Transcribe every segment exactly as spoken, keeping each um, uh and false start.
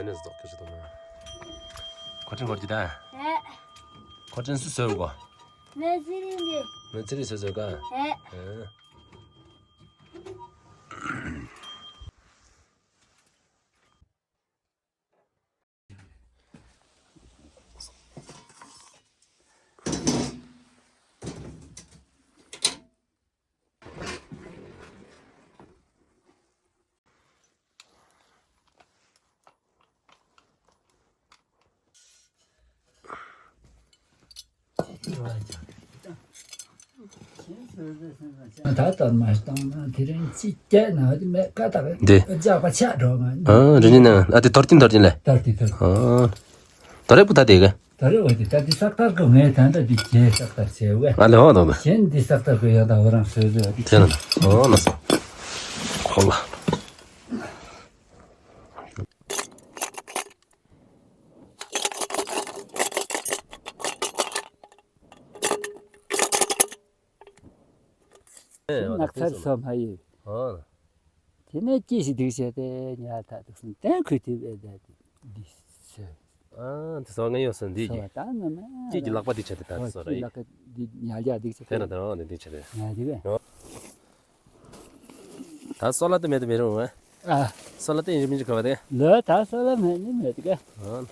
མཁོ་ཆས་འཁོར་གྱི་ད། ཨེ། མཁོ་ཆས་སུ་བཟོ་གོ། མེ་ཚི་རི་ནི། མེ་ཚི་རི་སུ་བཟོ་ག། ཨེ། ཨེ། ད་ལྟ་མ་བཏང་ན་དེ་རིང་ཅི་སྐྱེས་ན་འདི་མེད་ཀ་ད་ག་འདི་རྒྱག་པ་ཆག་འགྲོ་ང་། ཨ་རི་ནི་ན་ཨ་དེ་དོར་ཏིན་དོར་ཏིན་ལེ། དོར་ཏིན་དོར་ཏིན། ཨ་དོ་རེ་པུ་ད་དེ་ག། དོ་རེ་བ་དེ་ད་དེ་སག་ཐར་གོ་ངས་ད་ད་དེ་ཁྱེད་སག་ཐར་ཆེ་བས། ཨ་ལེ་ཧོ་དོ་དོ། ཁྱེད་འདི་སག་ཐར་གོ་ཡང་ད་འོ་རང་སོ་སོ་དེ་ཁྱེད་ན་ཨོ་ན་སོ་ཁོ་ལ། ནགས་ཚལ་སོ་མ་ཡི། ཨོ། དེ་ནས་ཅི་ཞིག་སྡིག་བྱས་ཏེ་ཉལ་ཐག་སྡིག་སོང་སྟེང་ཁུལ་དེ་བས་ད་དེ་འདི་སོ། ཨ་དེ་སོ་ང་ཡོད་སོང་འདི་སོ་ཡི། ད་ང་མ་ཅི་གི་ལག་པ་འདི་བྱས་ཏེ་ད་སོ་ར་ཡི། ལག་པ་འདི་ཉལ་རྒྱག་འདི་བྱས་ཏེ། དེ་ན་ད་རང་འདི་འདི་བྱས་ཏེ། ཉལ་འདི་བས། ད་སོ་ལ་དེ་མེད་དེ་མེད་རུང་བས། ཨ། སོ་ལ་དེ་ཡིན་མིན་ཅི་ག་བ་དེ། ལོ་ད་སོ་ལ་མེད་ནི་མེད་དེ་ག། ཨ།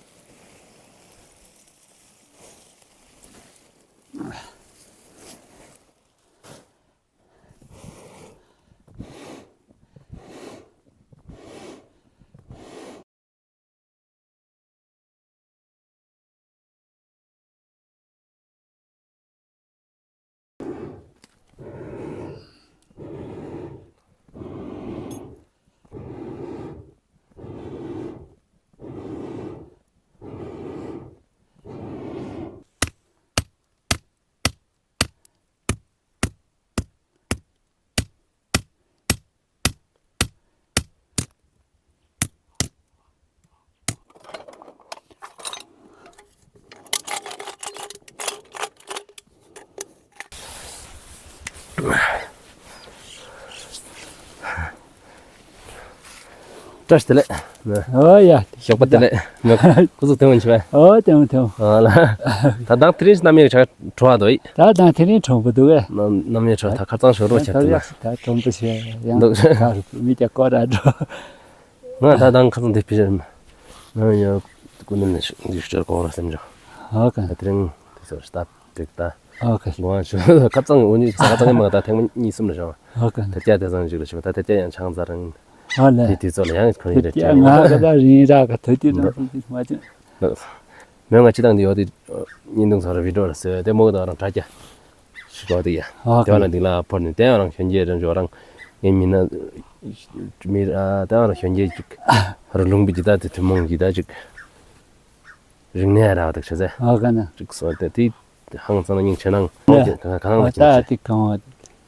བཀྲ་ཤིས་བདེ་ལེགས། ཨོ་ཡ། ཞོགས་པ་བདེ་ལེགས། ང་སྐུ་གཟུགས་ཐོན་འོང་ཆེ་བས། ཨོ་ཐོན་འོང་ཐོན་འོང་། ཨ་ལ། ད་དང་དེ་རིང་གནམ་ཡོད་ཆ་དྲོ་བ་དོ་ཡི། ད་དང་དེ་རིང་དྲོ་པོ་འདུག་གས། གནམ་གནམ་ཡོད་དྲོ་ད་ཁ་རྩང་ཞོ་རོ་ཆ་དེ་ན། ད་དྲོ་པོ་ཆེ་ཡང་འདུག་ད་མི་ཀྱ་ཀོ་ར་འགྲོ། ང་ད་དང་ཁ་རྩང་དེ་ཕི་ཞིག་ང་ཡང་ཀུ་ནི་ནི་ཞིག་འདི་ཞིག་ཅར་ཀོ་ར་སེམས་ཅོ། ཨོ་ཀ། ད་དེ་རིང་དེ་ཚོ་སྟབས་འགྲིག་ད། ཨོ་ཀ། ང་ཞོ་ཁ་རྩང་འུ་གཉིས་ཁ་རྩང་མ་ད་ཐེངས་མ་གཉིས་གསུམ་ལ་ཞོ། ཨོ་ཀ། ད་ཀྱ་དེ་ཚང་ཞིག་ལ་ཞོ་ད་ད་ཀྱ་ཡང་ཆང་ཚ་རང་། ཨ་ལེ། དེ་དུས་ཚོད་ལ་ཡང་ཁོ་ཡིན་རེད་དེ་ང་ག་ད་རིང་ར་ག་ཐོས་དུས་དང་སུ་ཅིག་མ་བྱུང་། མོས་ང་ཅི་དང་འདི་ཡོད་དེ་བརྙན་ཐུང་ཚོ་ར་བི་ཌི་ཡོ་ར་བཟོས་དེ་མོ་ག་ད་རང་དྲ་རྒྱ་ཞིག་གོ་དེ་ཡ། ཨ་དེ་བ་ལ་འདི་ལ་ཕོར་ནི་དེ་རང་གཞོན་སྐྱེས་རང་ཞོ་རང་ངའི་མི་ན་མི་ར་དེ་རང་གཞོན་སྐྱེས་ཅིག་ར་ལུང་པའི་ཇི་ད་དེ་ཐུན་མོང་ཇི་ད་ཅིག་རིག་གནས་ར་བ་དག་ཆ་ཟེ། ཨ་ག་ན། ཅིག་སོ་དེ་དེ་ཧང་སང་ན་སྙིང་ཆེ་ནང་ཨོ་དེ་གང་གང་ལ་ཨ་ཅི་ད་དེ་གང་བ།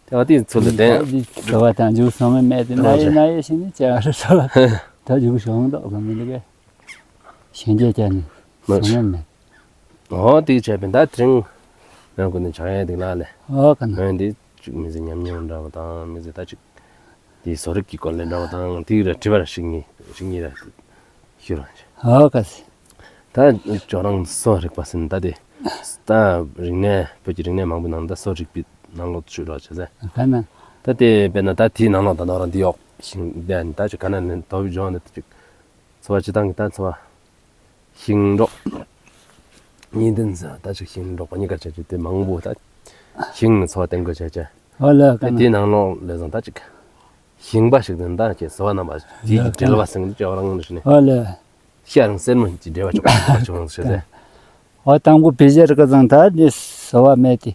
དེ་བ་དེ་ཚུལ་དེ་བསྟན། དེ་བ་དང་འཇུག་སོང་མེད་དེ་ན་ཡེ་ན་ཡེ་ཞིག་ནི་ཅི་ཨ་རེ་སོ་ལ་ད་འཇུག་སོང་དོ་ག་མི་འདུག་གས། ཞིང་རྒྱས་ཀྱང་ནི་སོང་མེད་མེད། ཨོ་དེ་བྱས་པས་ད་དེ་རིང་ང་ཀུན་ནས་ཆགས་ཡས་དེ་ལ་ལས། ཨོ་ག་ན། ང་འདི་ཅིག་མི་ཚེ་ཉམས་མྱོང་འདྲ་བ་དང་མི་ཚེ་ད་ཅིག་དེའི་བཟོ་རིག་གི་སྐོར་ལས་འདྲ་བ་དང་དེའི་ར་དྲི་བ་ར་ཞིག་གཉིས་ཞིག་གཉིས་ར་ཞུ་རང་ཞིག་ཨོ་ཀ་སི། ད་ཁྱོད་རང་བཟོ་རིག་པ་ཟིན་ད་དེ་ད་རིག་གནས་བོད་ཀྱི་རིག་གནས་མང་པོའི་ནང་ད་བཟོ་རིག་པའི་ནང་ལོགས་ཞུ་རོགས་བྱས་ཟེར། ག་ན། ད་དེ་དཔེར་ན་ད་དེའི་ནང་ལོགས་ད་ནོར་འདི་ཡོག་ཞིང་ལྡན་ད་ཅིག་ག་ན་ནི་དོ་བི་ལྗོངས་འདི་ཅིག་འཚོ་བ་སྤྱི་བཏང་གི་ད་འཚོ་བ། ཞིང་འབྲོག་གཉིས་ལྡན་ཟེར་ད་ཅིག་ཞིང་འབྲོག་པ་གཉིས་ཀ་བྱས་ཅིག་དེ་མང་པོ་ད་ཞིང་ནས་འཚོ་བ་བརྟེན་དགོས་བྱས་བྱས། ཨོ་ལེ་ག་ན། དེའི་ནང་ལོགས་ལས་བཟང་ད་ཅིག་ཞིང་པ་ཞིག་དང་ད་ཅིག་བཟོ་བ་རྣམ་པ་དེའི་འབྲེལ་བ་ཟིན་ཏེ་ཅོག་རང་ནས་ནས། ཨོ་ལེ། ཤ་རང་སེར་མོ་གྱི་འབྲེལ་བ་ཅོག་ཅོག་ཟེར་ཟེར། ཨོ་དང་པོ་བི་ཇར་ག་ཙང་ད་དེ་བཟོ་བ་མེད་དེ།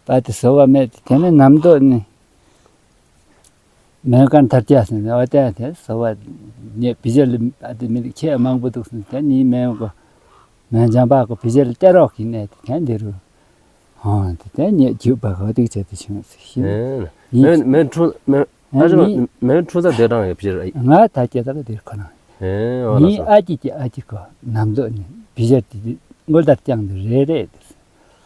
པ་དེ་བཟོ་བ་མེད་དེ་དེ་ནས་ནམ་དོ་ནི། མེན་ཀན་ཐར་ཀྱ་ཟེར་ནས་ཨོ་དེ་དེ་བཟོ་བ་ནི་བི་ཇར་ལ་ཨ་དེ་མི་ཁྱེད་མང་པོ་འདུག་ཟེར་དེ་ནི་མེན་གོ་མེན་ཇམ་པ་གོ་བི་ཇར་ལ་སྟེར་རོགས་ཀྱི་ནས་དེ་དེ་འདི་རུ་ཧོ་དེ་དེ་ནི་རྒྱུག་པ་གོ་དེ་བྱས་དེ་བྱུང་ཟེར་ཤི། ཨེ་ནི་མེན་མེན་ཁྲུ་མེན་ཨ་ཨ་ནི་མེན་ཁྲུ་ས་དེ་དང་ཡོད་བི་ཇར་ཨ་ང་ད་ཀྱ་ད་ག་དེ་ཁོ་ན་ཨེ་ཨོ་ལ་ནི་སོ་ཨ་ཅི་ཀྱི་ཨ་ཅི་གོ་ནམ་དོ་ནི་བི་ཇར་དེ་དེ་མགོ་ལྟར་ཀྱང་དེ་རེ་རེ་དེ་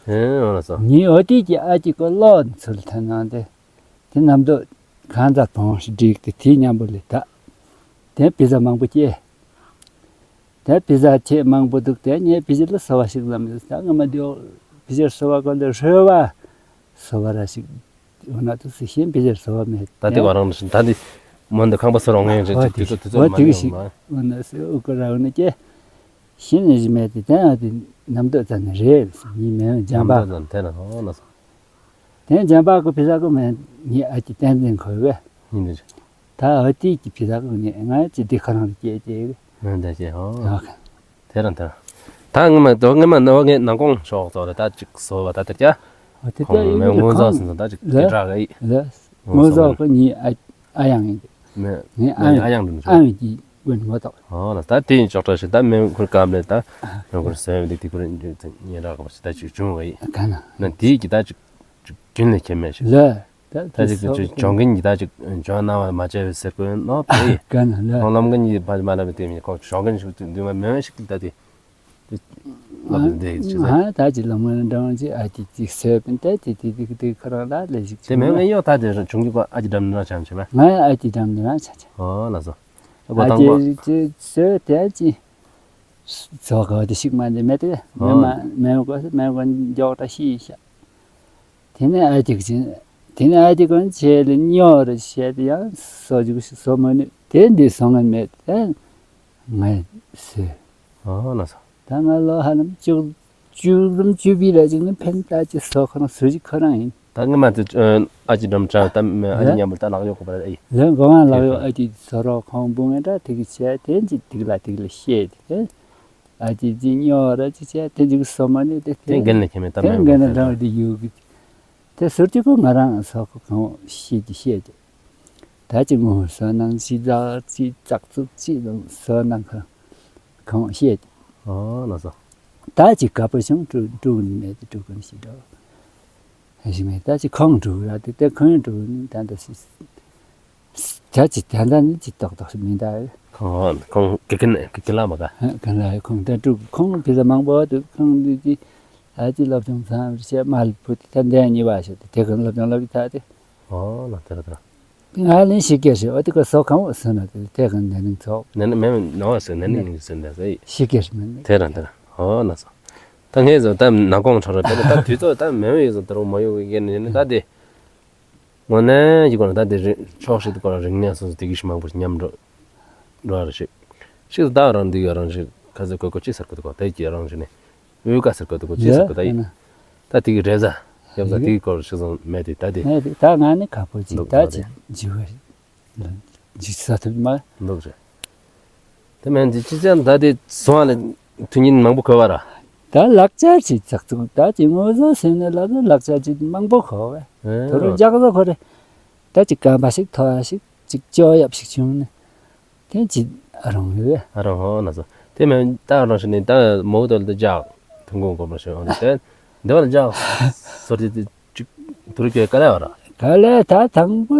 ཨེ་ཨོ་ལ་སོ་ནི་ཨོ་དེ་ཀྱི་ཨ་ཅི་གོ་ལོ་ཚུལ་ཐ་ན་དེ། དེ་གནམ་དུ་གང་ཟག་བོང་ཞིག་བསྒྲིགས་ཏེ་དེའི་མཉམ་པོ་ལས་ད། དེ་བི་ཛ་མང་པོ་སྐྱེས། ད་ཕི་ཟ་ཁྱེད་མང་པོ་འདུག། ད་ངས་ཕི་ཟ་ལ་སོ་བ་ཞིག་ལམ་ཡོད། ད་ང་མ་འདི་ཕི་ཟ་སོ་བ་གོ་ལ་རོལ་བ་སོ་བ་ར་ཞིག་འོ་ན་དུ་སི་ཤེན་ཕི་ཟ་སོ་བ་མེད། ད་དེ་ག་རང་ད་དེ་མོན་དུ་ཁང་པ་སོ་རོང་ངེ་རེད། དེ་དེ་དེ་ཚོ་མ་ཞིག་འོ་ན་སི་འུ་ཀ་ར་འོ་ན་ཀྱེ་ཤེན་ནི་ཞིག་མེད། དེ་ད་དེ་ནམ་དུ་ཙ་ནི་རེད་ཉི་མེ་འཇམ་པ་ཙ་ནི་དེ་ན་འོ་ན་སོ། དེ་འཇམ་པ་གོ་ཕི་ཟ་གོ་མེད་ཉི་ཨ་ཅི་བསྟན་འཛིན་ཁོ་བས། ཉི་འདི་ད་འོ་དེ་གི་ཕི་ཟ་གོ་ཉི་ང་ཅི་དེ་ཁ་རང་ལ་སྐྱེས་ཏེ། མེད་ད་ཅི་ཧོ། ཨོ་ཁེ། དེ་རང་དེ་རང་། ད་ངེ་མ་དོ་ངེ་མ་ནོ་ངེ་ནང་ཁོང་ཤོག་ཚོ་རེ་ད་ཅིག་སོ་བ་ད་དེ་ཀྱ། ཨོ་དེ་ཁོང་ཀྱ་མེ་ཡོད་ངོ་ཟོ་ཁོང་སོང་ད་ཅིག་ལ་དེ་དྲག་གི་ལ། ངོ་ཟོ་ཁོ་ཉི་ཨ་ཨ་ཡང་ཡིན། མེ་ངེ་ཨ་ཡང་ཨ་ཡང་འདུག་ཨ་ཡང་གི་ཝེན་ངོ་ཏོག། ཨོ་ལ་ད་དེ་ཡིན་ཅོག་ཏྲ་ཞིག་ད་མེ་ཁུར་ཀམ་ལེ་ད་མེ་ཁུར་སོ་ཡང་དེ་དེ་ཁུར་ཉེ་རག་པ་ཞིག་ད་ཅིག་བྱུང་བ་ཡིན། ག་ན་ན་དེ་གི་ད་ཅིག་ཅིག་རྒྱུན་ལས་ཁྱད་མེད་ཞིག་ལ། ད་ད་ཅིག་ཅིག་སྦྱོང་མཁན་གྱི་ད་ཅིག་སྦྱོང་གནང་བ་མ་བྱས་པའི་ཟེར་དགོས་ནོ་པས། ག་ན་ལ། ཁོང་སློབ་མཁན་གྱི་ཕ་མ་ལ་བའི་དེ་མིན་ཁོང་སྦྱོང་མཁན་ཞིག་དུ་འདུས་མ་མེད་ཞིག་ད་དེ་དེ་སློབ་དེ་ཅིག་ཟེར། ཨ་ད་ཅིག་སློབ་མཁན་འདྲ་བ་ཅིག་ཨ་ཅིག་ཅིག་ཟེར་པིན་ད་དེ་དེ་དེ་དེ་ཁོ་རང་ལ་ལས་ཞིག་དེ་མེད་མེད་ཡོད། ད་དེ་ཆུང་ཆུང་གོ་ཨ་ཅིག་འགྲམ་ནང་བྱམས་བྱས་པ། ང་ཨ་ཅིག་འགྲམ་ནང་བྱམས་བྱས། ཨོ་ལགས་སོ། ཨ་གོ་དང་གོ་ཅིག་ཅིག་ཟེར་དེ་ཅིག་ཚོ་ག་དེ་ཞིག་མ་འདི་མེད་དེ་མེད་མ་མེད་གོ་མེད་གོ་མགྱོགས་ད་ཤི་ཤ། དེ་ནས་ཨ་ཅིག་ཅིག་དེ་ནས་ཨ་ཅིག་གོན་ཆེ་ལེ་ཉོ་རེ་བཤད་དེ་ཡང་སོ་ཅིག་སོ་མ་ནུས་དེ་འདི་སོང་ངན་མེད་དེ་ངས་ཟེར། ཨོ་ལགས་སོ། ད་ང་ལོ་ཧ་ལམ་བཅུ་བཅུ་ལམ་བཅུ་པའི་ར་ཅིག་ནི་ཕན་ད་ཅིག་སོ་ཁོ་རང་སུ་ཅིག་ཁོ་རང་ཡིན། ད་ངེ་མ་དེ་ཨ་ཅིག་འགྲམ་བྱམས་ད་ཨ་ཅིག་མཉམ་པོ་ད་ལག་གཡོག་གོ་པ་ཨེ། ལེ་གོ་ང་ལག་གཡོག་ཨ་ཅིག་སོ་རོ་ཁོང་བུ་ངེ་ད་དེ་གི་ཆེ་དེ་ཅིག་དེ་གི་ལ་དེ་གི་ལ་བཤད་དེ། ཨ་ཅིག་ཅིག་ཉོ་ར་ཅིག་བྱས་དེ་ཅིག་སོ་མ་ནི་དེ་དེ་འགན་ལ་ཁྱེད་མེད་ད་དེ་མེད་འགན་ལ་འདྲ་བ་དེ་ཡོད་གི། དེ་ཟུར་གཅིག་གོ་ང་རང་སོ་ཁོ་གང་ཤེས་ཀྱི་ཤེས་ཀྱི། ད་ཅིག་ངོ་སོ་ནང་ཅིག་ཛག་ཅིག་ཙག་ཙུག་ཅིག་དང་སོ་ནང་ཁ་གང་ཤེས་ཀྱི། ཨོ་ལགས་སོ། ད་ཅིག་དཀའ་པོ་བྱུང་དཀྲུག་དཀྲུག་ནི་མེད་དེ་དཀྲུག་གོ་ནི་ཞིག་འདྲ་བ། ཨ་ཞིག་མེད་ད་ཅིག་ཁོང་དཀྲུག་ར་དེ་དེ་ཁོང་དཀྲུག་ནི་ད་འདི་ཞིག་ད་ཅི་ད་ད་ནི་ཅི་ཏོག་ཏོག་ཞིག་མིན་ད། ཁོང་ཁོང་ཀི་ཀི་ནི་ཀི་ཀི་ལ་མ་ག་ཀ་ལ་ཁོང་ད་དཀྲུག་ཁོང་ཕི་ཟ་མང་པོ་འདུག་ཁོང་འདི་ཅི་ཨ་ཅི་སློབ་སྦྱོང་ཚང་བྱས་མ་ལུས་ཕུད་ད་འདི་གཉིས་པ་ཞིག་དེ་ཁོང་སློབ་སྦྱོང་སློབ་ཀྱི་ད་དེ། ཨོ་ལ་དེ་ར་དེ་ར། ང་ལན་ཞིག་སྐྱེས་ཞིག་ཨོ་དེ་ཁོ་སོ་ཁང་བ་སོ་ན་དེ་དེ་ཁོང་ནན་ནིང་ཚོགས། ནན་ནིང་མེད་ནོ་ཟེར་ནན་ནིང་ཟེར་འདི་ཟེར། ཞིག་སྐྱེས་ཞིག་མེད་དེ་ར་དེ་ར། ཨོ་ལགས་སོ། ད་ངས་ཟེར་ད་ནང་ཁོང་ཁྲོ་ར་དེ་ད་དུས་ཚོད་ད་མེད་བས་ཟེར་དེ་རུ་མ་ཡོང་བའི་ངས་ནི་ད་དེ། དངོས་གནས་ཀྱི་སྒོ་ནས་ད་དེ་རིང་ཕྱོགས་ཤིག་ཏུ་ཁོ་རང་རིག་གནས་སོ་སོ་དེ་གི་ཞིག་མང་པོ་ཞིག་མཉམ་འགྲོ་འགྲོ་བ་རེ་ཞིག་ཞིག་ཏུ་ད་རང་འདི་ཡོད་རང་ཞིག་ཁ་ཟེར་གོ་གོ་ཅི་ཟེར་གོ་དེ་གོ་དེ་ཀྱི་རང་ཞིག་ནི་དབུས་ཀ་ཟེར་གོ་དེ་གོ་ཅི་ཟེར་གོ་ད་ཡིན། ད་དེ་གི་རེ་ཟ་ཡོད་ད་དེ་གི་སྐོར་ཞིག་ཙམ་མེད་དེ་ད་དེ་མེད་དེ་ད་ང་ནི་ཁ་པོ་ཅིག་ད་ཅི་འཇུ་བ་འཇུ་ས་ཐུབ་མ་འདུག་རེད། དེ་མེད་དེ་ཅི་ཙམ་ད་དེ་སོང་བ་ལ་དུས་ཡུན་མང་པོ་འགོར་བ་ར། ད་ལག་ཆ་ཅིག་ཚགས་ཚུགས་ད་ཅི་ངོ་ཟོ་ཟེར་ནས་ལབ་ན་ལག་ཆ་ཅིག་མང་པོ་འགོར་བས། ཨེ་དོ་རུང་ལག་ཆ་འཁོར་རེ། ད་ཅི་སྐམ་པ་ཞིག་མཐོ་བ་ཞིག་ཅིག་བཅོ་ཡབ་ཞིག་བྱུང་ནས། དེ་ཅི་ཨ་རང་ཡོད་པས། ཨ་རང་ཧོ་ན་ཟོ། དེ་མེད་ད་རང་ཞིག་ནས་ད་མོ་དོ་ལ་ད་ཇག་ཐུང་གོང་གོ་མ་ཞིག་འོང་དེ་འདི་བ་ལ་ཇག་ཟོར་དེ་ཅིག་དུ་རུ་སྐྱོད་ག་ལ་བ་ར། ག་ལ་ད་དང་པོ་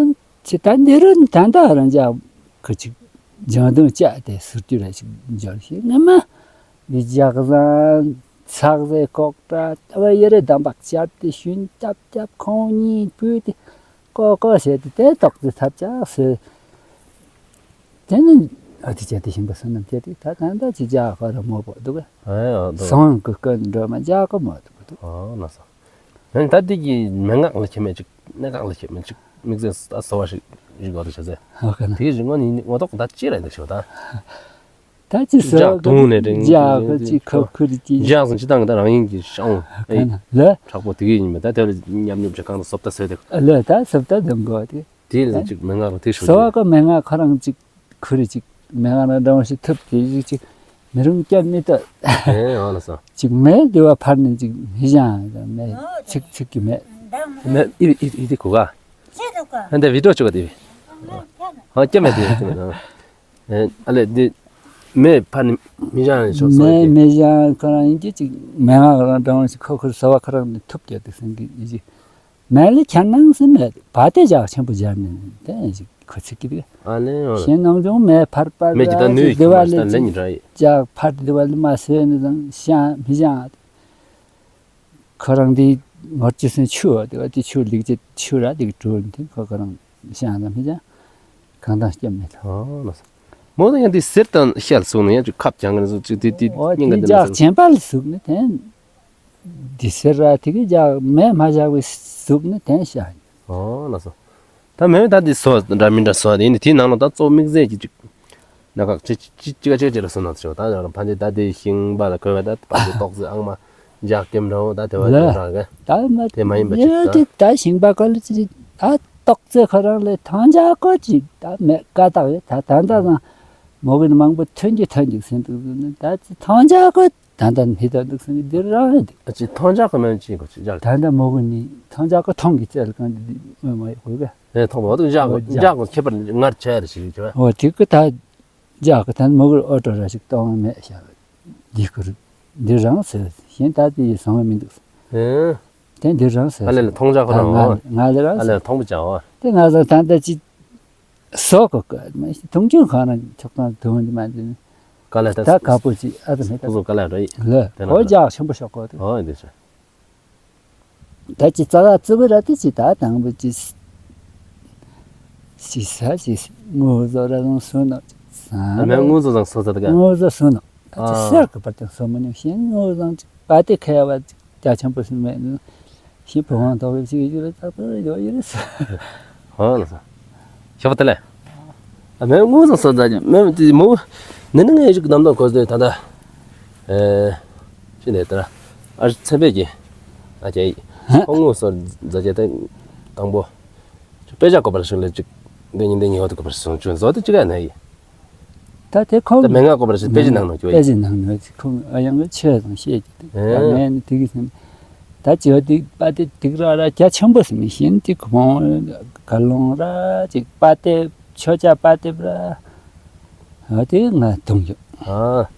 ཅི་ད་འདི་རུ་ད་ད་རང་ཇག་ཁུ་ཅིག་ཇང་དུང་བཅའ་དེ་ཟུར་དུ་ར་ཞིག་འཇོག་ཞིག་ངེ་མ། འདི་ཇག་བཟང་ཚག་ཟེ་ལྐོག་ཏྲ་ལྟ་བ་ཡེ་རེ་འདམ་བག་བཅབ་སྟེ་ཤུན་རྐྱབ་རྐྱབ་ཁོང་གཉིས་བུད་དེ་ཀོ་ཀོ་ཟེར་ཏེ་དེ་ཏོག་ཙེ་ཐབས་ཆག་ཟེར། དེ་ནི་ཨ་ཏི་ཅག་དེ་ཤིང་པ་སོ་ནམ་ཅག་དེ་ད་ད་ད་ཅི་ཇག་ཁོ་ར་མོ་པོ་འདུག་ག་ཨེ་ཨ་འདུག་སོང་གི་ཀོན་འགྲོ་མ་ཇག་ཁོ་མོ་འདུག་འདུག་ཨ་ལགས་སོ། ཡང་ད་དེ་གི་མན་ངག་ལ་ཁྱད་མེད་ཅིག་གནད་འགག་ལ་ཁྱད་མེད་ཅིག་དམིགས་བསལ་ད་གསོ་བ་ཞིག་ཞིག་འགོ་ཏུ་བྱ་ཟེར། ཨོ་ག་ན་དེ་གི་རིང་ངོ་ནི་ངོ་ཐོག་ད་ཅི་ར་འདུག་ཤོག་ད། ད་ཅི་སོ་ཇག་དུང་ནས་རིང་ཇག་གི་ཅི་ཁོ་ཁུར་ཅི་ཇག་སོང་ཅི་དང་ད་རང་ཡིན་གྱི་ཤང་ཨེ་ལ་དྲག་པོ་དེ་གི་ཡིན་མེད་ད་དེ་ལ་ཉམས་ཉོབ་ཅིག་གང་དུ་སོབ་ད་སོས་དེ་ལ་ད་སོབ་ད་དུང་གོ་དེ་དེ་ལ་ཅིག་མན་ངག་རུ་དེ་ཤོད་སོ་བ་གི་མན་ངག་ཁོ་རང་ཅིག་ཁུར་ཅིག་མེ་ང་ར་འདྲ་བ་ཞིག་ཐུབ་དེ་ཞིག་ཅིག་མི་རུང་སྐྱབས་མི་ཏོ། ཨེ་ཨ་ལ་ས། ཅིག་མེ་དེ་བ་ཕར་ནས་ཅིག་མི་བཞེངས་མེ་ཚིག་ཚིག་གི་མེ། མེ་ཨི་ཨི་ཨི་དེ་གོ་ག་ཧན་དེ་བི་ཌིའོ་ཅོ་ག་དེ་བི། ཨ་སྐྱབས་མེ་དེ་སྐྱབས་མེ་ཨ་ལེ་དེ་མེ་ཕར་ནས་མི་བཞེངས་ཤོག་མེ་མི་བཞེངས་ཁོ་རང་ཡིན་གྱི་ཅིག་མེ་ང་རང་འདྲ་བ་ཞིག་ཁོ་ཁོར་སོ་བ་ཁོ་རང་ནས་ཐུབ་ཀྱི་དེ་སེང་གི་ཨི་ཅིག་མེ་ལ་ཁྱེར་ནང་སེམས་མེད་བ་དེ་ཇག་ཆེན་པོ་སྦྱར་ནས་དེ་ཁོ་ཚིག་གི་དེ། ཨ་ལེ་ཨོ་ལེ། ཞེན་སྣང་ཆུང་མེད་ཕར་པར་མེ་ཇི་ད་ནུས་དེ་བ་ལས་ལེན་ཉི་ར་ཡི། ཇག་ཕར་དེ་བ་ལས་མ་སེ་ནི་དང་ཤ་མི་ཤ། ཁོ་རང་དེ་ངོར་ཅི་སེ་ཆུ་དེ་བ་དེ་ཆུ་ལིག་ཅེ་ཆུ་ར་དེ་གི་གྲུ་དེ་ཁོ་ཁོ་རང་ཤ་དང་མི་ཤ། གང་དང་སྐྱབས་མེད་ལ། ཨོ་ལེ། མོ་ཡང་འདི་གསེར་དང་ཤེལ་བཟུང་ནས་ཡང་ཅིག་ཁབ་བརྒྱངས་ནས་བཟུང་ཅིག་འདི་འདི་འོ་སྙིང་དེ་ག་འདི་ལྗགས་ཆེན་པ་ལ་བཟུང་ནས་དེ་འདི་གསེར་ར་དེ་གི་ལྗགས་མེ་མ་བཞག་པའི་བཟུང་ནས་དེ་བཞག། ཨོ་ལགས་སོ། ད་མེ་ད་འདི་བཟོ་འདྲ་མི་འདྲ་བཟོ་དེ་ནི་དེའི་ནང་ལ་ད་གཙོ་དམིགས་བསལ་གྱི་ཅིག་ན་ཁག་ཅི་ཅི་ཅི་ག་ཅི་ག་ཅི་ར་བཟོ་ན་ཆོག་ད་ཡང་ཕན་ཆད་ད་དེ་ཤིང་པ་ལ་གོས་པ་ད་ཕན་ཆད་ཏོག་ཙེ་ཨང་མ་ལྗགས་སྐེམ་འདྲ་བོ་ད་དེ་བ་ལ་དེ་འདྲ་གི་དེ་མ་ཡིན་པ་ཅིག་ད་ད་ཤིང་པ་ག་ལ་ཅི་ད་ཏོག་ཙེ་ཁོ་རང་ལས་ཐང་ཅག་གོ་ཅིག་ད་མེད་ཀ་དག་ཡོད་ད་ད་ད་ན་མོ་གི་ནི་མང་པོ་ཐོན་གྱི་ཐོན་གྱི་ཟིན་འདུག་ཟིན་ད་ཅི་ཐང་ཅག་གོ། ད་ལྟ་ནི་ད་འདུག་སེ་འདིར་རང་ཧེ་འདུག་ཨ་ཅི་ཐང་ཅག་གི་མེན་ཅི་གོ་ཅི་ཅག་ད་ལྟ་མོ་གུ་ནི་ཐང་ཅག་གི་ཐོང་གི་རྩལ་གང་འདི་མོ་མ་ཡོད་གོ་ག་ཨེ་ཐོང་བ་འདུག་ཅག་ཨོ་ཅག་གི་ཁྱད་པར་ངར་ཆེ་རེ་ཞིག་ཅི་བ། ཨོ་དེ་གི་ད་ཅག་གི་ད་མོ་གུ་ཨོ་ཏོ་ར་ཞིག་གཏོང་མེད་ཤག་འདི་ཁུར་འདིར་རང་ཟེར་ཞིན་ད་དེ་སོང་མི་འདུག་ཨེ། དེ་འདིར་རང་ཟེར། ཨ་ལེ་ལེ་ཐང་ཅག་གི་རང་ང་ང་ལེ་རང་ཨ་ལེ་ཟེར། ཐང་པོ་ཅག་བ། དེ་ང་ཟེར་ད་ལྟ་ཅི། སོ་གོ་གོ་མ་ཤི་དུང་ཅུང་ཁོ་ན་ཆོག་དང་དུང་འདི་མ་འདི་ནི། ག་ལ་ད་ད་དཀར་པོ་ཅི་ཨ་ད་མེད་ད། སོ་ག་ལ་རོ་ཡི། ལ་དེ་ན་ཧོ་ལ་ཇག་ཆེན་པོ་ཤོག་གོ་དེ། ཨོ་འདི་ཚོ། ད་ཅི་ཙ་ག་ཙི་གུ་ར་དེ་ཅི་ད་དང་པོ་ཅི། ཅི་ས་ཅི་ངུ་ཟོ་ར་ཟང་སུ་ནོ། ས་ཨ་མེ་ངུ་ཟོ་ཟང་སོ་ཟ་ད་ག་ངུ་ཟོ་སུ་ནོ། ད་ཅི་ཨ་སེར་གི་པར་དང་སོ་མ་ཉུང་ཤིང་ངུ་ཟང་ཅི། པ་ཏི་ཁེ་བ་རྒྱ་ཆེན་པོ་ཞིག་མེད་ནུ། ཤི་བུ་ཧོང་ཐོག་གི་ཞིག་ཡོད་རེད་ད་ཡོད་ཡོད་རེད། ཧོ་ལ་ས། ཤོ་ཏི་ལེ། ཨ་མེ་ངུ་ཟོ་སོ་ཟ་ཅི་མེ་དེ་མོ། ནི་ནི་ངས་ཞིག་གནམ་ཐང་གོ་ཟེ་ད་ད། ཨེ། ཅི་ནས་ད་ཨ་ཚེ་འཕེལ་གྱི། ཨ་ཅེ། ཁོ་ངུ་སོ་ཟ་ཅེ་ད་དང་པོ། དཔེ་ཆ་ཀོ་པར་ཞིག་ལ་ཅིག་འདི་ཉིན་འདི་ཉིན་ཧོ་ཏི་ཀོ་པར་ཞིག་སོང་ཆུ་ཟོ་དེ་ཅི་ག་ནས་ཡིན། ད་དེ་ཁོང་ད་མན་ངག་ཀོ་པར་ཞིག་དཔེ་ཆ་ནང་ནོ་ཀྱི་བ་དཔེ་ཡིན། ཆ་ནང་ནོ་ཁོང་ཨ་ཡང་གི་ཆོས་དང་བཤད་ཀྱི་དེ་ཨེ། ད་ངས་ནི་དེ་གི་སེམས་ད་ཅི་ཡོད་དེ་པ་དེ་དེ་གི་ར་ར་རྒྱ་ཆེན་པོ་སེམས་མི་ཤེས་དེ་ཁོང་ག་ལོང་ར་ཅིག་པ་དེ་ཆོས་ཆ་པ་དེ་ར། ཨ་དེ་ང་གཏོང་རྒྱུ། ཨ།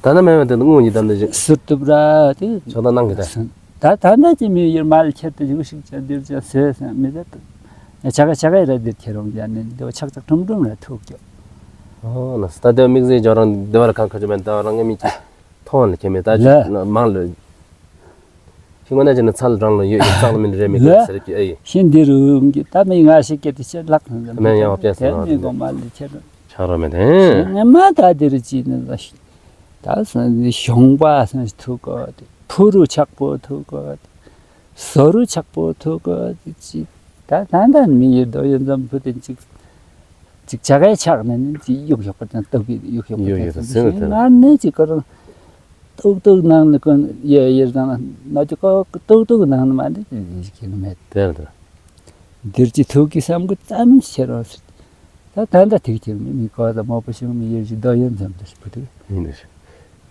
ད་ནི་མེད་མེད་དེ་དངུལ་གྱི་དམ་དེ་ཞིག་སུར་ཏུབ་ར་དེ། ཆགས་སྡང་གནང་གི་ད། ད་ད་ད་ཅི་མི་ཡུལ་མ་ལ་ཁྱེར་ཏེ་ཞུགས་ཤིག་ཅན་འདིར་ཅན་ཟེར་སེམས་མི་ཟེར་ཏེ། ཆ་ག་ཆ་ག་ཡི་ར་འདིར་ཁྱེར་འོང་ཅན་ནི་འདི་བ་ཆག་ཆག་ཁྲུམ་ཁྲུམ་ར་ཐུག་རྒྱུ། ཨོ་ལ་ས་ད་དེ་དམིགས་བསལ་ཇོ་རང་འདི་བ་ར་གང་ཁ་ཆུ་མེད་ད་བ་རང་ངེ་མི་ཅི། ཐོང་ལ་ཁྱེད་མེད་ད་ཅི་ལ། མང་ལོས། ཤིང་མ་ན་ཅི་ན་ཚལ་རང་ལ་ཡོད་ཡོད་ཚལ་མིན་རེ་མི་དགོས་ཟེར་གྱི་ཨེ་ཡིན། ཤིང་འདི་རུ་འོང་གི་ད་མི་ང་ཞིག་སྐད་དུ་ཆེ་ལགས་ན་མེད་ཡང་བ་ཕྱེ་སོང་ན་མི་གོ་མ་ལི་ཆེ་རུ། ཆགས་རོགས་མེད་དེ། ངས་མ་ད་འདི་རུ་ཅི་ནི་ལ་ཤི། ད་སོང་ནི་གཞོང་པ་སོང་ཐུག་གོ་དེ་ཕུ་རུ་ཆག་པོ་ཐུག་གོ་དེ་སོ་རུ་ཆག་པོ་ཐུག་གོ་དེ་ཅི། ད་ད་ད་མི་ཡོད་དོ་ཡོད་འཛོམས་ཕུ་དེ་ཅིག་ཅིག་ཆ་གའི་ཆགས་ནས་ནི་ཅིག་གཡུག་གཡུག་པ་དང་སྟོབས་ཀྱིས་གཡུག་གཡུག་པ་ཡོད་དང་ཡོད་ཟེར་ན་ཟེར་ན་ང་ནི་ཅིག་ཁོ་རང་ཏུག་ཏུག་ནང་ནི་ཁོ་ཡེ་ཡེ་དང་ནོ་ཅིག་ཁོ་ཏུག་ཏུག་ནང་ནི་མ་འདི་ཅིག་ཁྱེར་མེད། དེ་ལ་དེ་ལ། འདིར་ཅིག་ཐུག་གི་བསམ་གི་ཙམ་ཤེས་རོགས་ཟེར། ད་ད་ད་ཐིག་ཐིག་མི་མི་ཁོ་ད་མོ་པོ་ཞིག་མི་ཡེ་ཞིག་དོ་ཡོད་འཛོམས་དེ་ཞིག་པུ་དེ། ཡིན་དེ་ཞིག་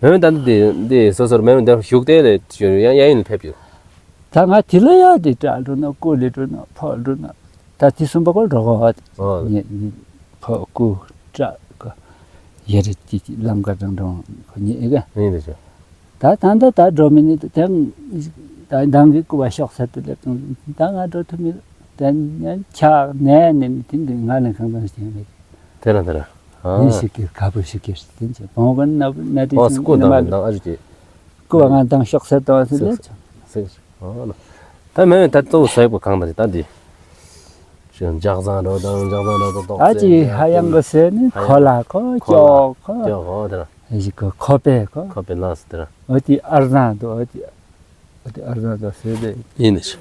མེ་མེ་ད་འདི་འདི་སོ་སོར་མེ་མེ་འདི་བཞུགས་ཏེ་ལས་ཡང་ཡང་ཡིན་ཕེབས་ཡོད། ད་ང་དེ་ལ་ཡ་དེ་དྲག་འགྲོ་ན་ཀུ་ལི་འགྲོ་ན་ཕོ་འགྲོ་ན་ད་དེ་གསུམ་པ་ཀོ་འགྲོ་གོ་ཨ། ཨོ། ཉེ་ཉེ་ཕོ་ཀུ་དྲག་གོ་ཡེ་རེ་ཅི་ཅི་ལམ་ཀ་དྲང་དྲང་གོ་ཉེ་ཨེ་ག་ཨེ་རེ་ཅོ། ད་ད་ད་ད་འགྲོ་མི་ནི་ད་ད་མདང་གི་ཀུ་བ་ཤོག་ས་དུ་ལེབ་དང་ད་ང་འགྲོ་ཐུབ་མི་ད་ཉན་ཆག་ནས་ནས་མི་དེ་འདི་ང་ལ་གང་དང་ཞིག་མེད། དེ་ར་དེ་ར། ཨ། ནི་ཞིག་གི་ཁ་བུ་ཞིག་གི་ཞིག་དེ་ཅི་བོང་གན་ན་ན་དེ་ཨོ་ཞིག་སྐུ་ནི་མ་དང་ལ་དང་ཨ་ཞིག་གི། ཀུ་བ་ང་དང་ཤོག་ས་དང་ཨ་ཞིག་ལེ་ཅི། ཨོ་ལ། ད་མེ་མེ་ད་གཙོ་བོ་ཟེར་བ་གང་ད་རེད་ད་འདི། ཅི་ལྗགས་བཟང་རོ་དང་ལྗགས་བཟང་རོ་དང་ཏོག་ཨ་ཙི་ཅི་ཧ་ཡང་གི་ཟེར་ནི་ཧ་ཡང་ཁོ་ལ་ཁོ་ཁོ་ལ་ཅོག་ཁོ། ཅོག་ཁོ་དེ་ར། ཨ་ཞིག་གི་ཁོ་པེ་ཁོ། ཁོ་པེ་ལ་སི་དེ་ར། ཨོ་དེ་ཨར་ཟང་དུ་ཨོ་དེ། ཨོ་དེ་ཨར་ཟང་དུ་ཟེར་དེ། ཡིན་ནི་ཞིག་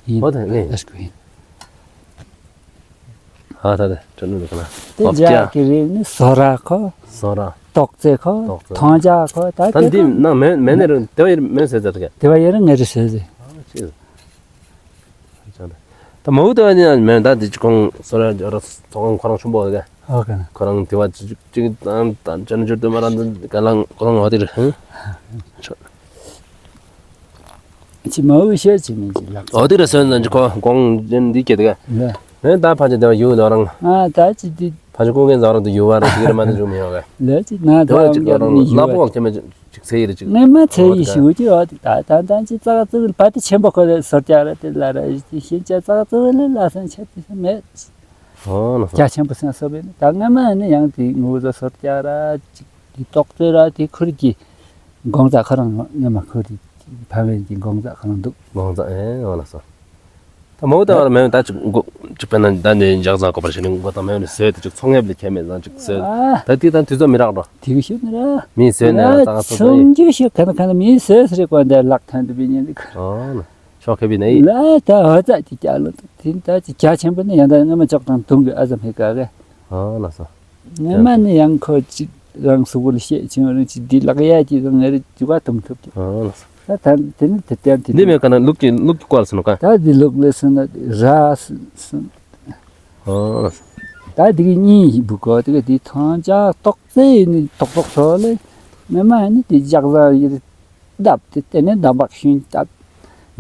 ཡིན། ཨོ་དེ་ངས། ཨ་ཞིག་ཡིན། ཨ་ད་དེ་དྲན་ནི་འདུག་ན། དེ་ཨོ་ཀྱ། རྒྱ་གི་རིགས་ནི་སོ་ར་ཁོ། སོ་ར། ཏོག་ཙེ་ཁོ། ཏོག་ཙེ། ཐང་ཅག་ཁོ། ད་ད་དེ་འདི་ཁོ་ནང་མེ་མེ་ནེ་རུ་དེ་བ་ཡེ་མེ་ཟེར་ཟེར་ཏེ། དེ་བ་ཡེ་རུ་ངེ་རུ་ཟེར་ཟེར། ཨ་ཅི། ད་མོ་དེ་བ་ནི་མེ་ད་དེ་ཅི་ཁོང་སོ་ར་ར་ཚོ་ཁོང་ཁོ་རང་ཆུང་པོ་ག་ཨོ་ག་ན། ཁོ་རང་དེ་བ་ཅི་ཅི་ཅི་དང་དང་ཅན་ཅུར་དུ་མ་རང་ག་ལང་ཁོ་རང་ཧོ་དེ་རུ་ཧང་། ཅི་མ་འོས་ཤེས་ཅི་མིན་ཅི་ལགས། འོ་དེ་ར་སོན་ཙང་ཅི་ཁོ་གོང་ཅན་འདི་སྐད་དེ་ག་ལེ། ནས་ད་ཕ་ཅི་དེ་བ་ཡུལ་ལོ་རང་། ཨ་ད་ཅི་འདི། ཕ་ཅི་ཀུན་མཁྱེན་ཟ་རང་དུ་ཡུལ་བ་ར་ཅིག་ར་མ་དེ་བྱུང་མི་ཡོང་ག་ལེ་ཅི་ན་དེ་བ་ད་ཅིག་ཡང་རང་ནི་ལ་ཡུལ་བ་པོ་ཁྱེད་མ་ཅིག་ཚེ་ཡི་ར་ཅིག་ངས་མ་ཚེ་ཡི་ཞུ་ཅི་འོ་དེ་ད་ད་ད་ཅི་ཙག་ཙིག་པ་དེ་ཆེན་པོ་ཁོ་དེ་སོར་ཀྱག་ར་དེ་ལ་ར་ཅི་ཤིན་ཅ་ཙག་ཙིག་ལ་ལ་སན་ཆད་དེ་མེད། ཨོ་ལགས་སོ། རྒྱ་ཆེན་པོ་སེམས་གསོ་བས་ནི་ད་སྔ་མ་ནི་ཡང་དེ་ངུ་བཟོ་སོར་རྒྱག་ར་ཅིག་དེ་ཏོག་ཙེ་ར་དེ་ཁུར་གྱི་དགོང་ཟ་ཁོ་རང་སྔ་མ་ཁུར་གྱི་ཕ་བན་གྱི་དགོང་ཟ་ཁོ་རང་འདུག་དགོང་ཟ་ཨེ་ཨོ་ལགས་སོ། མོ་ད་མེན་ད་ཅིག་མགོ་ཅིག་དཔེར་ན་ད་ནི་འཇག་ཟ་གོ་པར་ཤེས་ནི་མགོ་ད་མེན་ནི་ཟོས་ཏེ་ཅིག་ཚོང་ངེབ་ལས་ཁྱད་མེད་ཟང་ཅིག་ཟོས། ད་དེ་ད་དུས་ཚོད་མི་རག་འགྲོ། དེ་གི་ཤེས་ནི་ར། མི་ཟོས་ནི་ར་ད་ག་ཚོད་ཚོང་རྒྱུ་ཤེས་ག་ན་ག་ན་མི་ཟོས་རེ་གོ་འདི་ལག་ཐན་དུ་བི་ཉན་ལི་ག། ཨོ་ན། ཤོག་ཁེ་བི་ནི། ལ་ད་ཧ་ཙ་ཅིག་ཀྱ་ལོ་དེ་ད་ཅིག་ཀྱ་ཆེན་པོ་ནི་ཡང་ད་ངེ་མ་ཅོག་དང་དུང་གི་ཨ་ཙམ་ཧེ་ག་གི། ཨོ་ལ་སོ། ངེ་མ་ནི་ཡང་ཁོ་ཅིག་རང་སུ་གུ་ལ་ཤེས་ཆེན་རང་ཅིག་འདི་ལག་ཡ་ཅིག་རང་ངེ་རི་ཅུ་ག་ཏུམ་ཐུབ་ཀྱི། ཨོ་ལ་སོ། ད་ད་དེ་ནི་དེ་ཏན་དེ་འདི་མེད་ག་ན་ལུག་གི་ལུག་གི་ཀོལ་སོང་ནོ་ག། ད་འདི་ལུག་ལས་སོང་ན་ར་སོང་། ཨོ་ལ་སོ། ད་འདི་གི་གཉིས་བུ་གོ་དེ་གི་འདི་ཐང་ཅག་ཏོག་ཙེ་ནི་ཏོག་ཏོག་སོ་ལེ། ངེ་མ་ནི་དེ་ཇག་ཟ་ཡི་རི་བརྡབ་སྟེ་དེ་ནས་འདམ་བག་ཤུན་བརྡབ།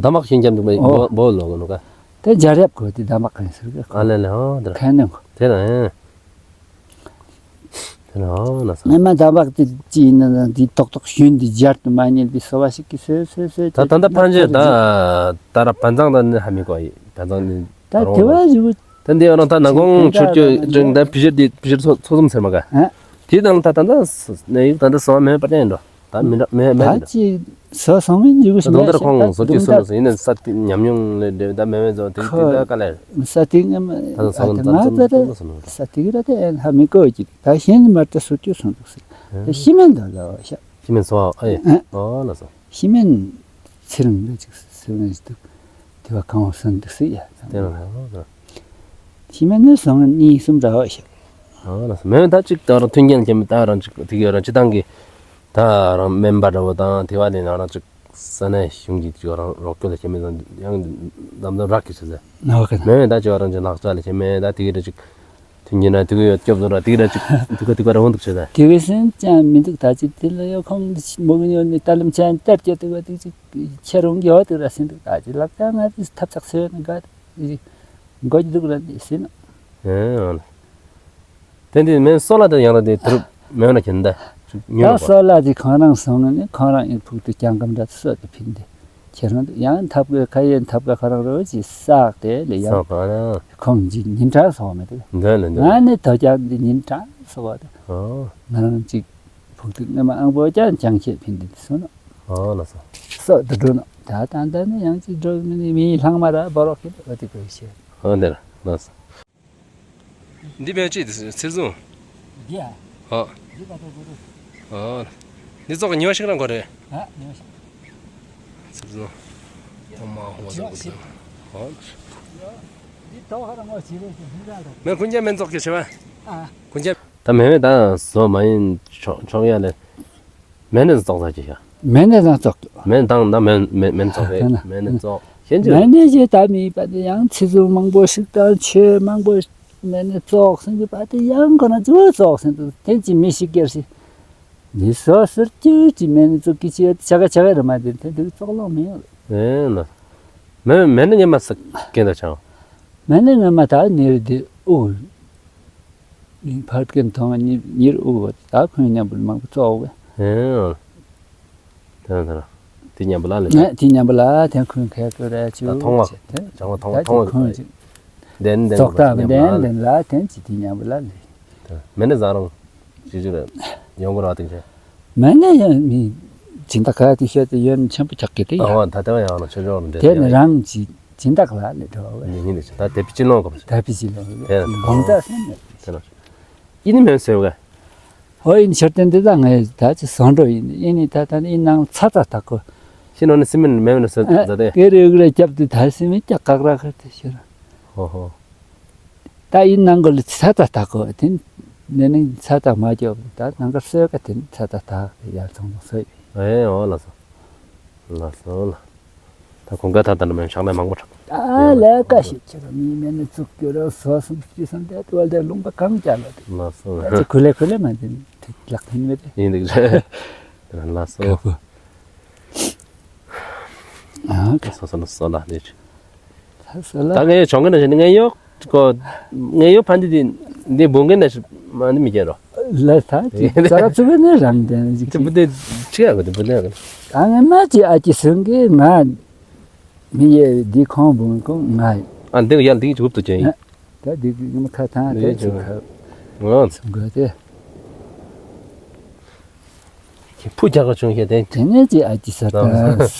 འདམ་བག་ཤུན་རྒྱབ་འདུག་མེ་ཨོ། བོ་ལོག་ནོ་ག། དེ་རྒྱ་རེབ་གོ་དེ་འདམ་བག་ཁན་ཟེར་གི། ཨ་ལེ་ལེ་ཨོ་དེ་ར། ཁན་ནང་གོ། དེ་ར་ཨེ། དེ་ར་ཨོ་ན་ས། ངེ་མ་འདམ་བག་དེ་ཅི་ཡིན་ན་དེ་ཏོག་ཏོག་ཤུན་དེ་རྒྱར་དུ་མ་ཉལ་དེ་སོ་བ་ཞིག་གི་སོ་སོ་སོ། ད་ད་ད་ཕན་ཆད་ད་ད་ར་བན་ཚང་ད་ནི་ཧ་མི་གོ་ཡི་བན་ཚང་ནི། ད་དེ་བ་ཞིག་ད་འདི་ཡང་ད་ནང་གོང་ཆུར་ཅོ་ཅུང་ད་ཕི་ཤར་འདི་ཕི་ཤར་ཚོ་ཚོ་ཚོམ་ཟེར་མ་ག། ཨ། དེ་དང་ད་ད་ད་ནས་ཡུག་ད་ད་སོ་མེ་པ་ཅན་འགྲོ། ད་མི་འདྲ་མེ་མེ་ད་འདྲ། ཅི་སོ་སོ་མིན་ཡུག་ད་སྡོང་དར་ཁོང་སོ་ཅི་སོ་ནོ་སོ་ཡིན་ན་ས་ཏི་ཉམས་མྱོང་ལས་འདྲེ་ད་མེ་མེ་ཚོ་དེ་དེ་ད་ག་ལེ། ས་ཏི་ངམ་ད་ད་སོ་ད་ད་ད་ད་ས་ཏི་ར་དེ་ཨན་ཧ་མི་གོ་ཅི་ད་ཤེན་མ་ད་སུ་ཅུ་སོང་འདུག་སི། ད་ཤི་མེན་ད་ལ་བ་ཤ། ཤི་མེན་སོ་ཨེ་ཨོ་ལ་སོ། ཤི་མེན་ཚེ་རིང་ལ་ཅིག་སེ་ནས་འདུག་དེ་བ་གང་བ་སོན་འདུག་སི་ཡ། དེ་རང་ལ་ཨོ་ལ། ཤི་མེན་ནི་སོང་ནི་གསུམ་འདྲ་བ་ཤ། ཨོ་ལ་སོ་མེན་ད་ཅིག་ད་རང་མཐུན་རྐྱེན་ཅན་ད་རང་ཅིག་དེ་གི་རང་སྤྱི་བཏང་གི་ད་རང་སྨན་པ་འདྲ་བོ་དང་དེ་བ་ལས་ན་རང་ཅིག་ས་གནས་གཞུང་གི་ཅིག་རང་རོགས་སྐྱོར་ལ་ཁྱེད་མེད་ཙང་ཡང་ལམ་ལམ་རག་གི་ཟེར་ཟེར། ནོ་ག་ན། མེན་ད་ཅིག་རང་ཅིག་ལག་ཆ་ལ་ཁྱེད་མེད་ད་དེ་གི་ར་ཅིག་མཐུན་རྐྱེན་ན་དེ་གི་ཡོད་སྐྱོབ་ཚོ་ར་དེ་གི་ར་ཅིག་དེ་ག་དེ་ག་ར་འོང་འདུག་ཟེར་ཟེར། དེ་གི་སེམས་ཅན་མི་འདུག་ད་ཅིག་དེ་ལ་ཡོད་ཁོང་མོ་གི་ཡོད་ནི་ད་ལམ་ཅན་ལྟར་གྱི་དེ་ག་དེ་ཅིག་ཁྱེད་རང་གི་འོ་དེ་ར་སེམས་འདུག་ད་ཅིག་ལག་ཆ་ང་དེ་ཐབས་ཆག་སེ་ནི་ག་དེ་མགོ་ཅིག་འདུག་ར་དེ་སེམས། ཨེ་ཨོ་ལ། དེ་འདི་མེན་སོ་ལ་དེ་ཡང་ལ་དེ་དུར་མེ་འོ་ན་ཁྱེད་ད་ཉོ་ད་བ། སོ་ལ་དེ་ཁོང་རང་སོང་ནས་ཁོང་རང་ཨིན་ཕུག་ཏུ་ཀྱང་གམ་འདྲ་སོ་དེ་ཕིན་ཏེ་ཁྱེད་རང་ཡང་ཐབ་གི་ཁ་ཡན་ཐབ་གི་ཁོ་རང་རོ་ཅི་བསགས་ཏེ་ལས་ཡང་སོ་ག་ན་ཁོང་ཅི་ཉིན་གྲངས་སོ་མེད་དེ། འདོན་ལ་འདོན། ང་ནི་དོ་ཀྱང་འདི་ཉིན་གྲངས་སོ་བ་དེ། ཨོ། ང་རང་ཅིག་ཕུག་ཏུ་ངེ་མ་ཨང་པོ་ཀྱང་ཅང་ཁྱེད་ཕིན་ཏེ་སོ་ནོ། ཨོ་ལ་སོ། སོ་དུ་འགྲོ་ནོ། ད་ད་ད་ནི་ཡང་ཅིག་འགྲོ་མི་ནི་མི་ལྷང་མ་ར་བོ་རོག་ཁྱེད་འོ་དེ་གོ་ཤེས། ཨོ་འདི་ར་ལ་སོ། འདི་མེན་ཅི་འདི་ཚེ་བཟུང་། འདི་ཡ། ཨ། འདི་ད་ད་གོ་རུ། ཨ། འདི་ཙོག་ཉི་མ་ཤིག་རང་གོ་རེ། ཨ་ཉི་མ་ཤིག་ཚེ་བཟུང་། ཨོ་མ་ཧོ་ཙོག་གོ་རེ། ཨ། འདི་ཏོ་ཧ་ར་ངོ་ཅི་རེ་ཅི་འདི་ར་རོ། མེན་ཀུན་ཀྱང་མེན་ཙོག་གི་ཆེ་བ། ཨ། ཀུན་ཀྱང་། ད་མེན་མེན་ད་སོ་མ་ཡིན་ཆོག་ཆོག་ཡ་ལེ། མེན་ནེ་ཙོག་ཙ་ཅི་ཤ། མེན་ནེ་ཙོག་ཙོག་མེན་དང་ད་མེན་མེན་མེན་ཙོག་རེད། མེན་ནེ་ཙོག་ཤེན་ཅི། མེན་ནེ་ཅི་ད་མི་པ་དེ་ཡང་ཚེ་བཟུང་མང་པོ་ཞིག་དང་ཆོས་མང་པོ་མེན་ནེ་ཙོག་ཟེར་གི་པ་དེ་ཡང་གོ་ན་ཅི་ཙོག་ཟེར་འདུག་དེ་ཅི་མི་ཤི་སྐྱེར་ཤི། འདི་སོ་སོར་ཅི་ཅི་མེན་ནེ་ཙོག་གི་ཅི་ཆ་ག་ཆ་ག་རེ་མ་དེ་དེ་འདུག་ཙོག་ལོང་མི་ཡོང་། ཨེ་ན། མེན་མེན་ནེ་ཉི་མ་སག་གེ་ད་ཆང་། མེན་ནེ་ཉི་མ་ད་ནི་རེ་དེ་ཨུ། ཕར་ཀེན་ཐོང་ཉི་ཉིར་ཨུ་བ་ད་ཁོང་མཉམ་པོ་མང་པོ་ཙོག་བས། ཨེ། དེ་ན་དེ་ན་དེ་མཉམ་པོ་ལ་ལེ། ནས་དེ་མཉམ་པོ་ལ་དེ་ཁོང་ཁེ་ཁོ་ར་ཅུ་ད་ཐོང་བ་ཅེ་དེ་ཅང་བ་ཐོང་བ་ཐོང་བ་ཁོང་ཅི་དེན་དེན་ཙོག་ད་མེན་དེན་དེན་ལ་དེན་ཅི་དེ་མཉམ་པོ་ལ་ལེ། མེན་ནེ་ཟ་རང་ཅི་ཅི་རེ་ཡོང་གོ་ར་དེ་ཅི། མེན་ནེ་ཡང་མི་སྦྱིན་བདག་ག་དེ་ཤོད་དེ་ཡོན་ཆེན་པོ་ཆགས་ཀྱི་དེ་ཡང་། ཨ་ད་དེ་བ་ཡང་ན་ཆོས་ཕྱོགས་རུ་འདྲེ་དེ་ནི་རང་ཅི་སྦྱིན་བདག་ལ་ལེ་འགྲོ་བས། ནི་ནི་ད་དེ་པི་ཅི་ལོང་གོ་ད་པི་ཅི་ལོང་དེ་ན་དགོངས་དག་སེམས་མེད་དེ་ན་ཨི་ནི་མེན་སེ་བ་ག། ཧོ་ཨི་ནི་ཤར་ཏན་དེ་ད་ངས་ད་ཅི་སོང་འགྲོ་ཨི་ནི་ཨི་ནི་ད་ད་ནི་ཨི་ནང་ཚ་ཚ་ད་གོ། ཤི་ནོ་ནི་སི་མེན་མེན་ནི་སོ་ད་དེ་ཀེ་རེ་ཨུག་རེ་རྒྱབ་དེ་ད་སི་མེན་ཀྱ་ཀག་ར་ཁར་དེ་ཤར། ཧོ་ཧོ། ད་ཨི་ནང་གོ་ལི་ཚ་ད་ད་གོ་དེ་ནི་ནི་ཚ་ད་མ་རྒྱབ་ད་ནང་ག་སོ་ག་དེ་ཚ་ད་ད་ཡར་ཚང་ཚང་སོ་ཨི། ཨེ་འོ་ལགས་སོ། ལགས་སོ་ལགས། ད་གོང་ཁ་ད་ད་ནི་མེན་ཤག་ལས་མང་པོ་ཆགས། ད་ལས་ཀ་ཞིག་ཁྱེད་རང་མི་མེད་ནི་བཙུགས་རྒྱུ་ར་སོ་སོ་སྐྱིད་སོང་དེ་ཏོལ་དེ་ལུང་པ་གང་ཅག་ལ་དེ། ལགས་སོ། ད་ཅི་ཁུ་ལེ་ཁུ་ལེ་མ་དེ་ལག་ཐིན་མེད་དེ། ཡིན་འདུག་ལགས་སོ། ཁ་པོ། ཨ་ཁ། སོ་སོ་ལ་སོ་ལ་དེ་ཅི། ད་ངས་ཡོ་ཆོང་གི་ན་ཞིག་ངས་ཡོ་ཀོ་ངས་ཡོ་ཕན་དི་དི་འདི་བུང་གི་ན་ཞིག་མ་འདི་མི་སྐྱེ་རོ། ལ་ད་ཅི་ཙ་ར་ཙུ་གི་ནས་རང་དེ་ཅི་ཅི་བུ་དེ་ཅི་ཡ་གི་དེ་བུ་དེ་ཡ་གི། ད་ངས་མ་ཅི་ཨ་ཅི་སུན་གི་ང་མི་ཡེ་འདི་ཁོང་བུང་ཁོང་ང་ཡི། ཨ་འདི་ཡ་འདི་ཅི་བུ་དུ་ཅི་ཡིན། ད་འདི་གི་ངས་ཁ་ཐང་དེ་ཅི་ཁ་ང་སུན་གི་དེ། ཁྱེད་བུ་རྒྱག་ག་བྱུང་ཤེས་དེ། དེ་ནས་ཅིག་ཨ་ཅི་ཟོར་ལྟ་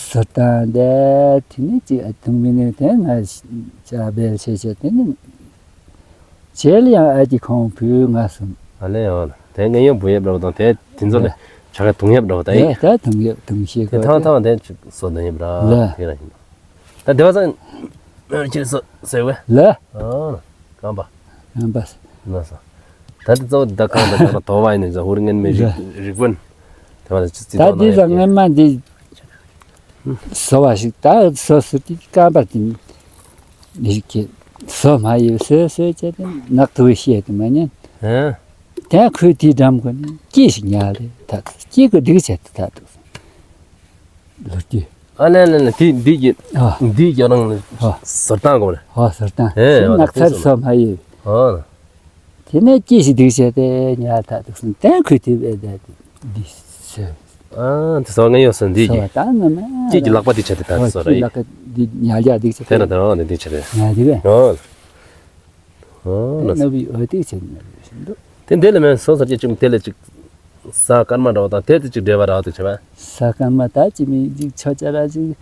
ཟོར་ལྟ་འདི་དེ་ནས་ཅིག་ཨ་ཐུང་མི་ནས་དེ་ང་ཅ་བེལ་ཆེ་ཆེ་དེ་ནས་ཆེ་ལ་ཡང་ཨ་ཅི་ཁོང་བུ་ང་གསུམ། ཨ་ལེ་ཡོ། དེ་ངས་ཡང་བུ་ཡབ་ར་བ་དང་དེ་དེ་ཚོ་ལས་ཆ་ག་ཐུང་ཡབ་ར་བ་ད་ཡིན། ད་ཐུང་ཡབ་ཐུང་ཤེས་དེ་གོ་ཐང་ཐང་དེ་ཅིག་སོ་ན་ཡབ་ར་ལ་དེ་ར་ཡིན། ད་དེ་བ་ཚང་ཁྱེད་སོ་སོ་བས་ལ། ཨ་རྐང་པ། རྐང་པ། ན་ས། ད་དེ་ཚོ་ད་གང་ད་གང་དོ་བ་ཡིན་ནས་ཧུར་ངན་མེ་རིག་རིག་པོན། དེ་བ་ཅི་ཅི་ད་དེ་ཚོ་ངན་མ་འདི། སོ་བ་ཞིག་ད་སོ་སོ་དེ་རྐང་པ་དེ་ནི་ཀྱི་སོ་མ་ཡི་སོ་སོ་ཅེ་དེ་ནག་ཏུ་བའི་ཤེས་དེ་མ་ཉན། ཨ། དེ་ཁོས་དེ་འགྲམ་གོ་ནི་ཀྱི་ཞིག་ཉལ་ལེ་ད་ཀྱི་གི་སྡིག་ཆེ་དེ་ད་དུ་ལོ་ཀྱི། ཨ་ལེ་ལེ་ལེ་དེ་འདི་གི་ཨ་འདི་གི་རང་ཨ་སོར་བཏང་གོ་ལེ། ཨ་སོར་བཏང་ཨེ་ཨ་ནག་ཚར་སོ་མ་ཡི། ཨ། དེ་ནས་ཅི་ཞིག་སྡིག་བྱས་ཏེ་ཉལ་ཐག་ཏུ་སོང་དེ་ཁོས་དེ་བས་དེ་འདི་ཟེར། ཨ་དེ་སོ་ངས་ཡོད་སོང་འདི་གི་སོ་ད་ནི་མེད་ཅི་གི་ལག་པ་འདི་བྱས་ཏེ་ད་ཨོ་སོ་ཅི་རེད། ལག་པ་འདི་ཉལ་ཡ་སྡིག་བྱས་དེ་ན་ཏེ་དེ་རང་འདི་འདི་བྱས་ཏེ་ཉལ་དེ་བས་ཨོ་ཨོ་ན་ན་བི་ཨོ་དེ་བྱས་ནས་བཞིན་དུ། དེ་འདི་ལ་མེད་སོ་སོར་གྱི་ཅིག་དེ་ལ་ཅིག་ས་སྐར་མ་འདྲ་བ་དང་དེ་དེ་ཅིག་འབྲེལ་བ་རག་ཏུ་བྱས་པ། ས་སྐར་མ་ད་ཅི་མི་ཅིག་ཆོ་ཅ་ར་ཅིག་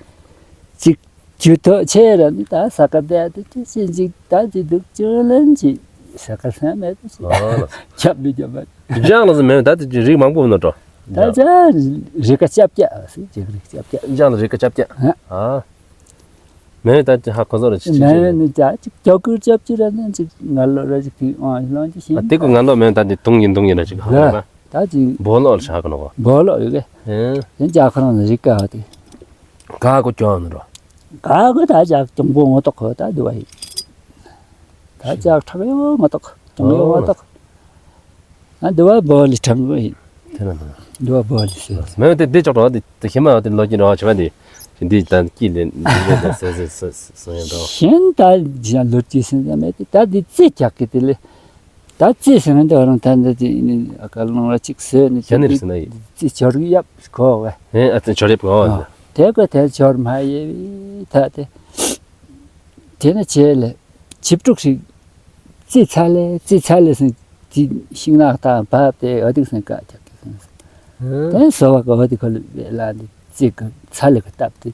ཅིག་ཇུ་ཐོ་ཆེ་ར་ནི་ད་ས་ཀ་བསྡད་དེ་ཅི་ཅི་ཅིག་ད་ཅི་འདུག་ཅི་ལན་ཅི་ས་ཀ་སེམས་མེད་དུ་ཅི་ཨོ་ལ། ཁྱབ་མི་ཁྱབ་མ། ལྗང་ལ་ཟེར་མེད་ད་དེ་ཅི་རིགས་མང་པོ་ནོ་འགྲོ། ད་ཅི་རི་ཀ་ཅབ་ཀྱ་སི་ཅི་རིགས་ཅབ་ཀྱ། ལྗང་ལ་རི་ཀ་ཅབ་ཀྱ། ཨ། མེད་ད་ཅི་ཧ་གོ་ཟོ་ར་ཅི་ཅི་མེད་ཅི་ནི་ད་ཅི་ཀྱོ་ཀུར་ཅབ་ཅི་ར་ནི་ཅི་ང་ལོ་ར་ཅི་ཁི་ཨོ་ལོང་ཅི་ཤི། ཨ་དེ་ཀོ་ང་ལོ་མེད་ད་དེ་དུང་ཡིན་དུང་ཡིན་ར་ཅི་ཧ་གོ་མ། ད་ཅི་བོ་ལོ་ལ་ཧ་གོ་ནོ་གོ། བོ་ལོ་ཡོད་གེ། ཨེ། ཡིན་ཅག་ཁོ་རང་ལ་རི་ཀ་དེ། ག་གོ་ཅོ་ནོ་རོ། ག་གོ་ད་ཅག་གྱོང་པོ་ངོ་ཏོག་གོ་ད་དུ་བ་ཡིན། ད་ཅག་ཁྲག་ཡོ་ངོ་ཏོག་གྱོང་ཡོ་ངོ་ཏོག་ཨ་དུ་བ་བོ་ལི་ཁྲང་གོ་ཡིན། དེ་ན་ན། དུ་བ་བོ་ལི་སེ། མེད་དེ་དེ་ཅོག་རོ་དེ་དེ་ཁྱེད་མ་དེ་ལོ་ཀྱི་རོ་ཆེ་བ་དེ། དེ་ད་ཀི་ལེ་འདི་ལེ་སེ་སེ་སེ་སེ་ཡང་རོ། ཤེན་ད་ཇ་ལོ་ཀྱི་སེ་ཡང་མེད་དེ་ད་དེ་རྩི་ཅག་གི་དེ་ལེ། ད་རྩི་སེ་མེད་དེ་རང་ད་འདི་དེ་ནི་ཨ་ཀ་ལོང་ར་ཅིག་སེ་ནི་ཁྱེད་ནི་རེ་སེ་ན་ཡི། རྩི་ཆོར་ཡབ་གོ་བས། ཨེ་ཨ་རྩི་ཆོར་ཡབ་གོ་བས། དེ་གོ་དེ་ཆོར་མ་ཡེ་བི་ད་དེ། དེ་ནི་ཆེ་ལེ། ཆིབས་དྲུག་ཞིག་རྩི་ཚ་ལེ་རྩི་ཚ་ལེ་སེ་དེ་ཤིང་ནགས་དང་བབ་སྟེ་ཨ་དིག་སེ་ཀ་ཅག་གི་སེ། དེ་སོ་བ་གོ་ཨ་དིག་གོ་ལེ་ལ་འདི་རྩི་གི་ཚ་ལེ་གི་བཏབ་སྟེ།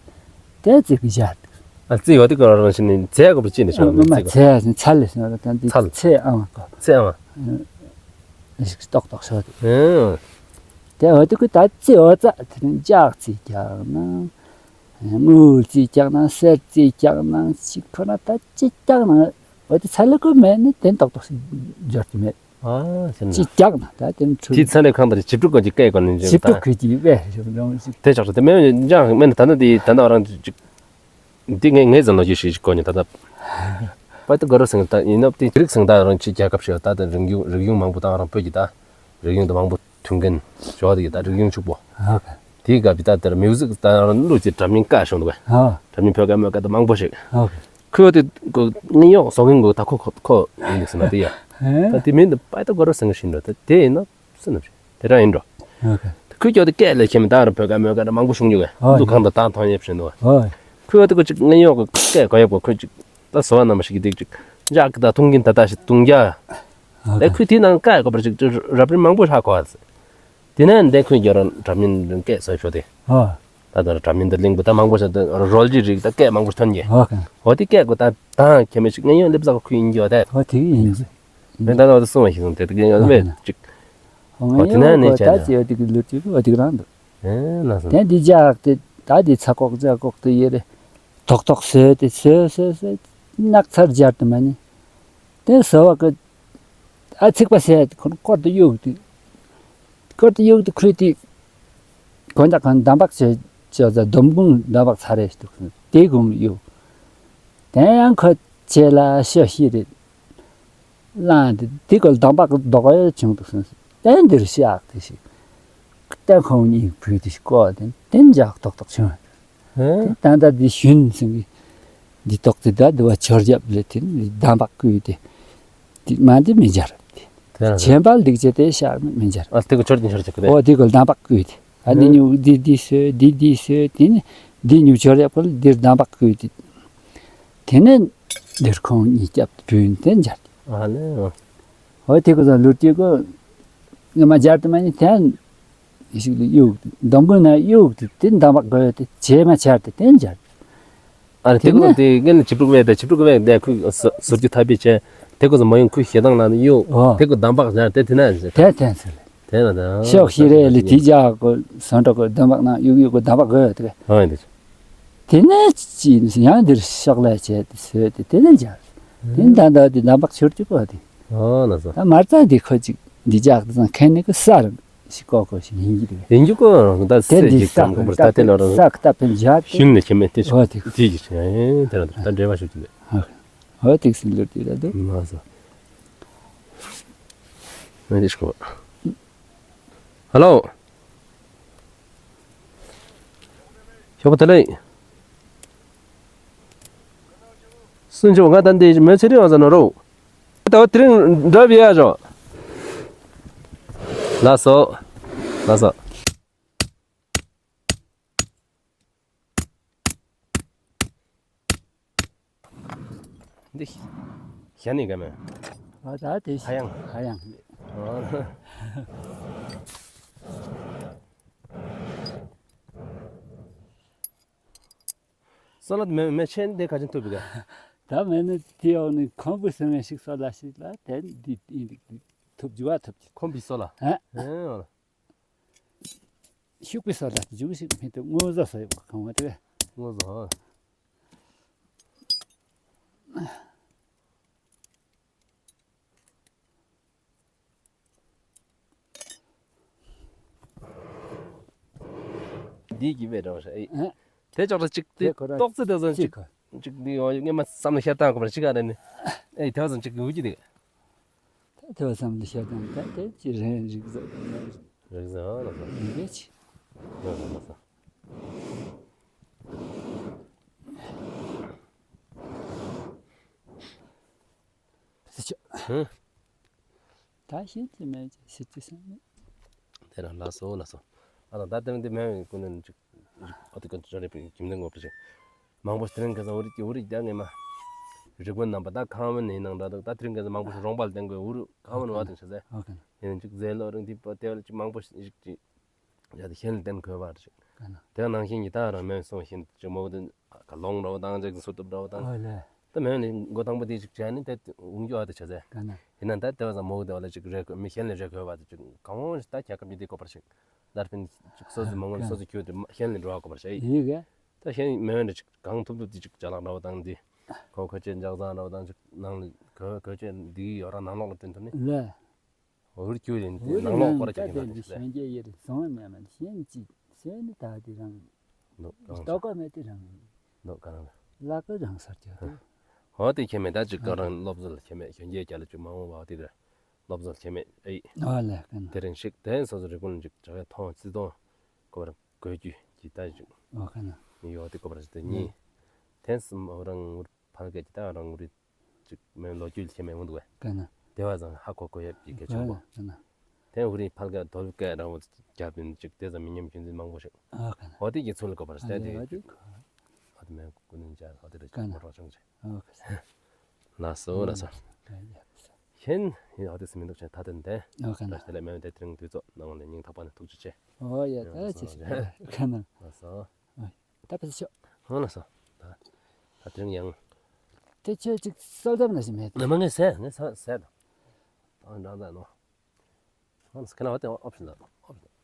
དེ་རྩི་གི་ཞར། ཨ་རྩི་ཡོད་དེ་ག་རང་བཞིན་ནི་ཚེ་གོ་པ་ཅི་ནི་ཤོག་ཨ་མ་ཚེ་ཚེ་ཨ་ཚེ་ལེ་སོང་ར་ད་འདི་ཚེ་ཨ་མ་གོ་ཚེ་ཨ་མ་ཞིག་ཏོག་ཏོག་ཤོག་དེ། ཨེ། དེ་འོ་དེ་གོ་ད་རྩི་འོ་ཙ་དེ་ནི་ལྗགས་རྩི་རྒྱག་ན་དངུལ་རྩི་རྒྱག་ན་གསེར་རྩི་རྒྱག་ན་ཅི་ཁོ་ན་ད་ཅི་རྒྱག་ན་འོ་དེ་ཚ་ལེ་གོ་མེད་ནི་དེ་ཏོག་ཏོག་ཞིག་འབྱོར་གི་མེད། ཨ་ཟེར་ན། ཅི་རྒྱག་ན་ད་དེ་ནི་ཁྲུ། དེ་ཚ་ལེ་ཁང་དང་ཆིབས་དྲུག་གོ་ཅི་སྐད་གོ་ནི་ཆིབས་དྲུག་གི་ཅི་བས་རང་ཞིག་དེ་ཆགས་སོ་དེ་མེད་ཡང་མེད་ན་ད་ནི་དེ་ད་ནི་རང་ཅིག་འདི་ངས་ངས་ཟེར་ལོ་རྒྱུས་ཤིག་གོ་ནི་ད་ལྟ། པ་ཏི་གོ་ར་སེང་ད་ཡིན་ནོ་དེ་རིགས་སེང་ད་རང་ཅི་རྒྱལ་ཁབ་ཤིག་ད་ད་རིག་གཞུང་རིག་གཞུང་མང་པོ་ད་རང་བོད་ཀྱི་ད་རིག་གཞུང་ད་མང་པོ་མཐུན་རྐྱེན་ཞོ་དེ་ད་རིག་གཞུང་ཕྱུག་པོ། ཨ་ཀ། དེའི་སྐབས་ཀྱི་ད་དེར་མིའུ་ཟིག་ད་རང་ལུགས་ཀྱི་འདྲ་མིན་བཀའ་ཤོང་འདུག་གས། ཨ། འདྲ་མིན་བོད་སྐད་མོད་སྐད་ད་མང་པོ་ཞིག་ཨ་ཀ། ཁོས་དེ་ཀོ་ངས་ཡོང་སོང་གིན་གོ་ད་ཁོ་ཁོ་ཁོ་ཡིན་ཟེར་ན་དེ་ཡ། ཨེ། ད་དེ་མིན་དུ་པ་ཏི་གོ་ར་སེང་ཤིན་འགྲོ་ད་དེ་ཡིན་ན། སུ་ནམ་ཞིག་དེ་རང་ཡིན་འགྲོ། ཨོ་ཁེ། ཁོས་ཀྱོག་དེ་སྐད་ལས་ཁྱེད་མི་ད་རུང་བོད་སྐད་མོད་སྐད་མང་པོ་ཤོང་རྒྱུ་གས། ཨོ་འདུ་ཁང་དུ་ད་ཐོན་ཡེབ་ཤེས་འདུག་གས། ཨོ། ཁོས་དེ་ཁོ་ཅིག་ངས་ཡོག་གི་སྐད་གོ་ཡེབ་གོ་ཁོས་ཅིག་ད་སོ་བ་ན་མ་ཞིག་གི་དེ་ཅིག་འཇག་གི་ད་ཐུང་གིན་ད་ད་ཞིག་ཐུང་རྒྱ། ཨོ་ཁེ། དེ་ཁོས་དེ་ནང་སྐད་གོ་བར་ཅིག་ཅིག་རབ་རིམ་མང་པོ་ཧ་གོ་བ་ཟེར། དེ་ནས་འདི་ཁོས་ཀྱོག་རང་འདྲ་མིན་རང་སྐད་སོ་ཤོ་དེ། ཨོ། ད་ད་འདྲ་མིན་ད་གླིང་བུ་ད་མང་པོ་ཤ་ད་རོལ་རྒྱུ་རིགས་ད་སྐད་མང་པོ་ཐོན་གྱི། ཨོ་ཁེ། འོ་དེ་སྐད་གོ་ད་ད་ཁྱེད་མི་ཞིག་ངས་ཡོང་སླེབས་ས་གོ་ཁོས་ཡིན་གྱོག་དེ། ཨོ་དེ་ཡིན་ཟེར། མེ་ད་ནོ་དེ་སོང་བ་ཞིག་སོང་དེ་དེ་གི་ཡང་མེད་ཅིག་ཨོ་དེ་ནས་ནས་ད་ཅི་ཨོ་དེ་གི་ལུ་ཅིག་ཨོ་དེ་གི་རང་འདུག་ཨེ་ན་སོང་། དེ་འདི་ཇག་དེ་ད་འདི་ཚ་ཀོག་ཇག་ཀོག་དེ་ཡེ་རེ་ཐོག་ཐོག་སོས་ཏེ་སོས་སོས་སོས་ནག་ཚར་སྦྱར་དུ་མ་ནི། དེ་སོ་བ་གི་ཨ་ཚིག་པ་སེ་ཁོ་སྐོར་དུ་གཡུག་དེ་སྐོར་དུ་གཡུག་དེ་ཁོས་དེ་ཁོ་འདྲ་ཁོ་འདམ་བག་ཆེ་ཆེ་ཟ་འདོམ་གུང་འདམ་བག་ཚར་རེ་འདུག་དེ་གུང་གཡུག་དེ་ཡང་ཁོ་ཆེ་ལ་ཤོ་ཤི་རེད། ལངས་ཏེ་དེ་ཀོ་འདམ་བག་རྡོག་ཡོད་བྱུང་འདུག་ཟེར། དེ་འདིར་བཞག་དེ་ཞིག་དེ་ཁོང་གཉིས་བུད་དེ་ཞིག་བཀོག་དེ་དེ་འཇག་ཏོག་ཏོག་བྱུང་། ཨེ། དེ་ད་ལྟ་འདི་ཞུན་ཟེར་གི་འདི་ཏོག་དེ་ད་འདི་བ་ཆོར་རྒྱབ་ལས་དེ་འདི་འདམ་བག་བརྐུས་ཏེ་དེ་མ་འདི་མི་འབྱར་དེ། དེ་ཆེན་པ་འདི་ཅེ་དེ་བཞག་མི་འབྱར། ཨ་དེ་ཀོ་ཆོར་འདི་ཆོར་ཅེ་གི་དེ། ཨོ་དེ་ཀོ་འདམ་བག་བརྐུས་ཏེ། ཨ་འདི་ཨེ། ཉུ་འདི་འདི་སོས་འདི་འདི་སོས་དེ་ནི་འདི་ཉུ་ཆོར་རྒྱབ་ཀོ་འདིར་འདམ་བག་བརྐུས་ཏེ། དེ་ནས་འདིར་ཁོང་གཉིས་རྒྱབ་བུད་དེ་འབྱར། ཨ་ལེ། ཨོ་དེ་ཀོ་ད་ལུར་དེ་ཀོ་ང་མ་འབྱར་དུ་མ་ནི་དེ་ ཞིག་ལ་གཡུག་སྟེ་འདམ་གོང་ན་གཡུག་སྟེ་དེ་འདམ་བག་གོ་ཡ་དེ་བྱེ་མ་ཆར་ཏེ་དེ་འཇར། ཨ་རེ་དེ་ཁོ་དེ་ངན་ལ་ཅིབ་རུག་བས་དེ་ཅིབ་རུག་བས་དེ་ཁོ་ཟུར་རྒྱུ་ཐབས་པའི་ཆེ་དེ་ཁོ་ཟ་མ་ཡོང་ཁོ་ཞེ་སྡང་ལ་ནི་གཡུག་ཨོ། དེ་ཁོ་འདམ་བག་འཇར་དེ་དེ་ན་དེ་དེ་ཚེ་ལེ། དེ་ན་ད་ཤོག་ཤི་རེ་ལི་དེ་ཇག་གོ་སོན་ཏོ་གོ་འདམ་བག་ན་གཡུག་གཡུག་གོ་འདམ་བག་གོ་ཡ་དེ། ཨ་ཡིན་དེ། དེ་ནས་ཅི་ཡང་འདིར་ཤོག་ལས་བྱས་ཏེ་ཟོས་ཏེ་དེ་ནས་འཇར། དེ་ནས་ད་ལྟ་དེ་འདམ་བག་ཆུར་གྱུར་པོ་དེ། ཨོ་ན་ཟོ། ད་མར་ཚ་དེ་ཁོ་ཅིག་འདི་ཇག་དེ་ཚང་ཁེན་ནི་གི་ས་རང་ཞིག་ཀོ་ཀོ་ཞིག་ཡིན་གྱི་རེད། ཡིན་གྱི་ཀོ་རང་ད་དེ་སེ་འདི་ཅིག་ས་ཀམ་ཀོ་པར་ད་དེ་ལ་རང་ས་ཀ་ད་ཕན་འཇར་ཏེ། ཤུན་ནས་ཁྱེད་མེད་དེ་ཨོ་དེ་དེ་ཡིན་ཨེ་དེ་རང་ད་འབྲེལ་བ་ཞུ་གྱི་འདུག་ཨོ་དེ་སི་ལུར་དེ་ར་འདུག་ན་ཟོ། ཨེ་དེ་ཤོག་ཧ་ལོ། ཞོགས་པ་བདེ་ལེགས། སུན་ཆོག་ང་ད་འདི་མེ་ཚེ་རིང་བ་ཟ་ནོ་རོ། ད་དེ་རིང་འདྲ་བི་ཡ་ཞོག་ལགས་སོ། ལགས་སོ། འདི་ཤ་ནི་ག་མེ། ཨ་ད་དེ་ཧ་ཡང་ཧ་ཡང་། ཨ། སོ་ལ་མེ་མེ་ཆེན་དེ་ག་ཅན་ཐུབ་ག་ད་མེ་ནི་དེ་འོག་ནི་ཁོང་བུ་སེ་མེ་ཞིག་སོ་ལ་ཞིག་ལ་དེ་འདི་འདི་ཐུབ་ཇུ་བ་ཐུབ་ཀྱི། ཁོང་བུ་སོ་ལ། ཨ། ཨེ། ཤུག་པའི་ས་ལ་འཇུག་ཞིག་མི་ཐུབ། ངོ་ཟ་ས་ཡོད་པ་གང་བ་དེ། ངོ་ཟ། འདི་གི་བེ་འདྲ་བ་ཤ་ཨེ། ཨ། དེ་ཅོག་ར་ཅིག་དེ་དེ་ཁོ་ར་ཏོག་ཙེ་དེ་ཟོན་ཅིག་ཁོ་ཅིག་འདི་ཡོ་ངེ་མ་བསམ་ལ་ཤར་བཏང་དགོས་པ་ཅིག་ཨ་རེ་ནི། ཨེ་དེ་བ་ཟོན་ཅིག་འུ་ཅི་དེ། ད་དེ་བ་བསམ་ལ་ཤར་བཏང་ད་དེ་ཅི་རེད་རིག་ཟོ། རིག་ཟོ་ལ་ཟོ། རིག་ཟོ་ལ་ཟོ། ཟོ་ལ་ཟོ། ཟེར་ཆོག་ཧུམ། ད་ཤེས་ཀྱི་མེད་ཀྱི་ཤེས་ཀྱི་སེམས་མེད། དེ་རང་ལགས་སོ་ལགས་སོ། ཨ་ད་ད་དེ་རིང་འདི་མེད་ཀུན་ནས་ཅིག་ཨ་ཏི་ཀུན་ཅོ་རེ་པི་ཀིམ་ནང་ངོ་པི་ཅིག་མང་པོ་དེ་རིང་ཁ་སང་འུ་རིག་འུ་རིག་རྒྱ་ངེས་མ་རིག་པ་རྣམ་པ་ད་ཁང་བ་ནས་ནང་འདྲ་འདུག་ད་དེ་རིང་ཁ་སང་མང་པོ་ཞིག་རོང་པ་ལ་བསྟན་དགོས་འུ་རུ་ཁང་བ་ནས་བ་དེ་ཤ་ཟེར། ཨོ་ཀེ་ན། ཡིན་ཅིག་ཟེར་ལོ་རིང་འདི་པ་དེ་བ་ལ་ཅིག་མང་པོ་ཞིག་ཅིག་ཡ་དེ་ཤེས་ལ་བརྟེན་དགོས་པ་རེད་ཅིག་ཀ་ན། དེ་ནང་བཞིན་གྱི་ད་རང་མེད་སོང་བཞིན་ཅིག་མོ་དེ་ཀ་ལོང་འདྲ་བ་དང་ཅིག་སུ་ཏུབ་འདྲ་བ་དང་། ཨོ་ལེ། ད་མེད་ནི་འགོ་དང་པོ་དེ་ཅིག་བྱས་ནི་དེ་འོང་རྒྱུ་ཨ་དེ་ཆ་ཟེ། ཀ་ན། ཡིན་ན་ད་དེ་བ་ས་མོ་དེ་བ་ལ་ཅིག་རེ་མི་ཤེས་ལ་རེ་དགོས་པ་དེ་ཅིག་གང་འོང་ཞིག་ད་རྒྱལ་ཁབ་མི་དེ་ཀོ་པར་ཞིག་ད་ཕན་ཅིག་སོ་སོ་མ་དངོས་ཀ་ན། སོ་སོ་ཁྱོད་དེ་ཤེས་ལ་འགྲོ་བ་ཀོ་པར་ཞིག་ཡིན་ག་ད་ཤེས་མེད་ནི་ཅིག་གང་ཐུབ་ཐུབ་དེ་ཅིག་ཅ་ལག་འདྲ་བ་དང་དེ་ཁོ་ཁོ་ཆེ་འཇག་ཟ་འདྲ་བ་དང་ཅིག་ནང་ལ་ཁོ་ཁོ་ཆེ་འདི་ཡོད་ར་ནང་ལོགས་ལ་བསྟན་ཐུབ་ནི། ལེ། འུར་སྐྱུར་ཡིན་ཏེ་འུར་ནང་ལོགས་སྐོར་ར་རྒྱག་གི་ཡོད་ན་ཅིག་ལེ། གཞོན་སྐྱེས་ཡིན་བཟང་མེད་མ་གཞན་ཅིག་གཞན་ནི་ད་དེ་རང་། འདུག་གང་ལྟོ་ག་མེད་དེ་རང་། འདུག་གང་ལ། ལ་ཀ་རང་སར་གྱི་དེ། འོ་དེ་ཁྱེད་མེད་ད་ཅིག་ག་རང་སློབ་གསོ་ལ་ཁྱེད་མེད་གཞོན་སྐྱེས་རྒྱ་ལ་ཅིག་མ་འོང་བ་དེ་རེད། སློབ་གསོ་ལ་ཁྱེད་མེད་ཨེ། ཨ་ལེ་ཀ་ན། དེ་རིང་ཞིག་དེ་སོ་སོ་རིག་ཀུན་ཅིག་བྱ་བའི་མཐོང་བརྩི་མཐོང་། ཀོ་བར་གོས་རྒྱུ་ཅིག་ད་ཅིག་ཨོ་ཀ་ན། མི་ཡོད་དེ་ཀོ་བར་ཅིག་དེ་གཉིས། དེ་སུ་མ་རང་ངུར་ཕལ་སྐད་ཀྱི་ད་རང་ངུར་ཅིག་མེད་ལོ་རྒྱུས་ལ་ཁྱེད་མེད་འོང་འདུག་བས། ཀ་ན། དེ་བ་ཙང་ཧ་གོ་གོ་ཡབ་ཀྱི་སྐད་ཆེན་པོ། ཀ་ན། དེ་འུ་རིང་ཕལ་སྐད་དོལ་སྐད་རང་བོ་རྒྱབ་ཡིན་ཅིག་དེ་ཙང་མི་ཉམས་རྒྱུན་འཛིན་མང་པོ་ཞིག་ཨོ་ཀ་ན། འོ་དེ་གི་ཚུལ་ལ་གོ་བར་ཨ་ལེ་ཨ་དེ་ཨོ་དེ་མེད་ཀུན་ནས་འཇལ་འོ་དེ་རེ་ཀ་ན། མོ་རོགས་ཆུང་ཆེ། ཨོ་ཀ་ན། ལགས་སོ་ལགས་སོ། ཀ་ན། ཁྱེད་ཡང་འོ་དེ་སུ་མི་འདུག་ཆེ་ད་དེ་འདས། ཨོ་ཀ་ན། ད་དེ་ལས་མེད་དེ་དེ་རིང་དུས་ཚོད་ནང་ལས་སྙིང་ཐག་པ་ནས་ཐུགས་རྗེ་ཆེ། ཨོ་ཡ་ད་ལགས་སོ་ཆེ་ཆེ། ལགས་སོ། ཀ་ན། ཨོ། ད་ཕེབས་ཤོག་ཧང་ལགས་སོ། ད་ད་དེ་རིང་ཡང་། དེ་ཁྱོད་ཅིག་གསོལ་འདེབས་ན་ཞིག་མེད། ནམ་ངས་ཟས་ངས་ཟས་ཟས་དང་། ཨང་འདྲ་འདྲ་ནོ། ཧང་ལགས་སོ་ཁྱེད་རང་བ་དེ་ཨོ་ཕྱིན་ལ་ཨོ་ཕྱིན།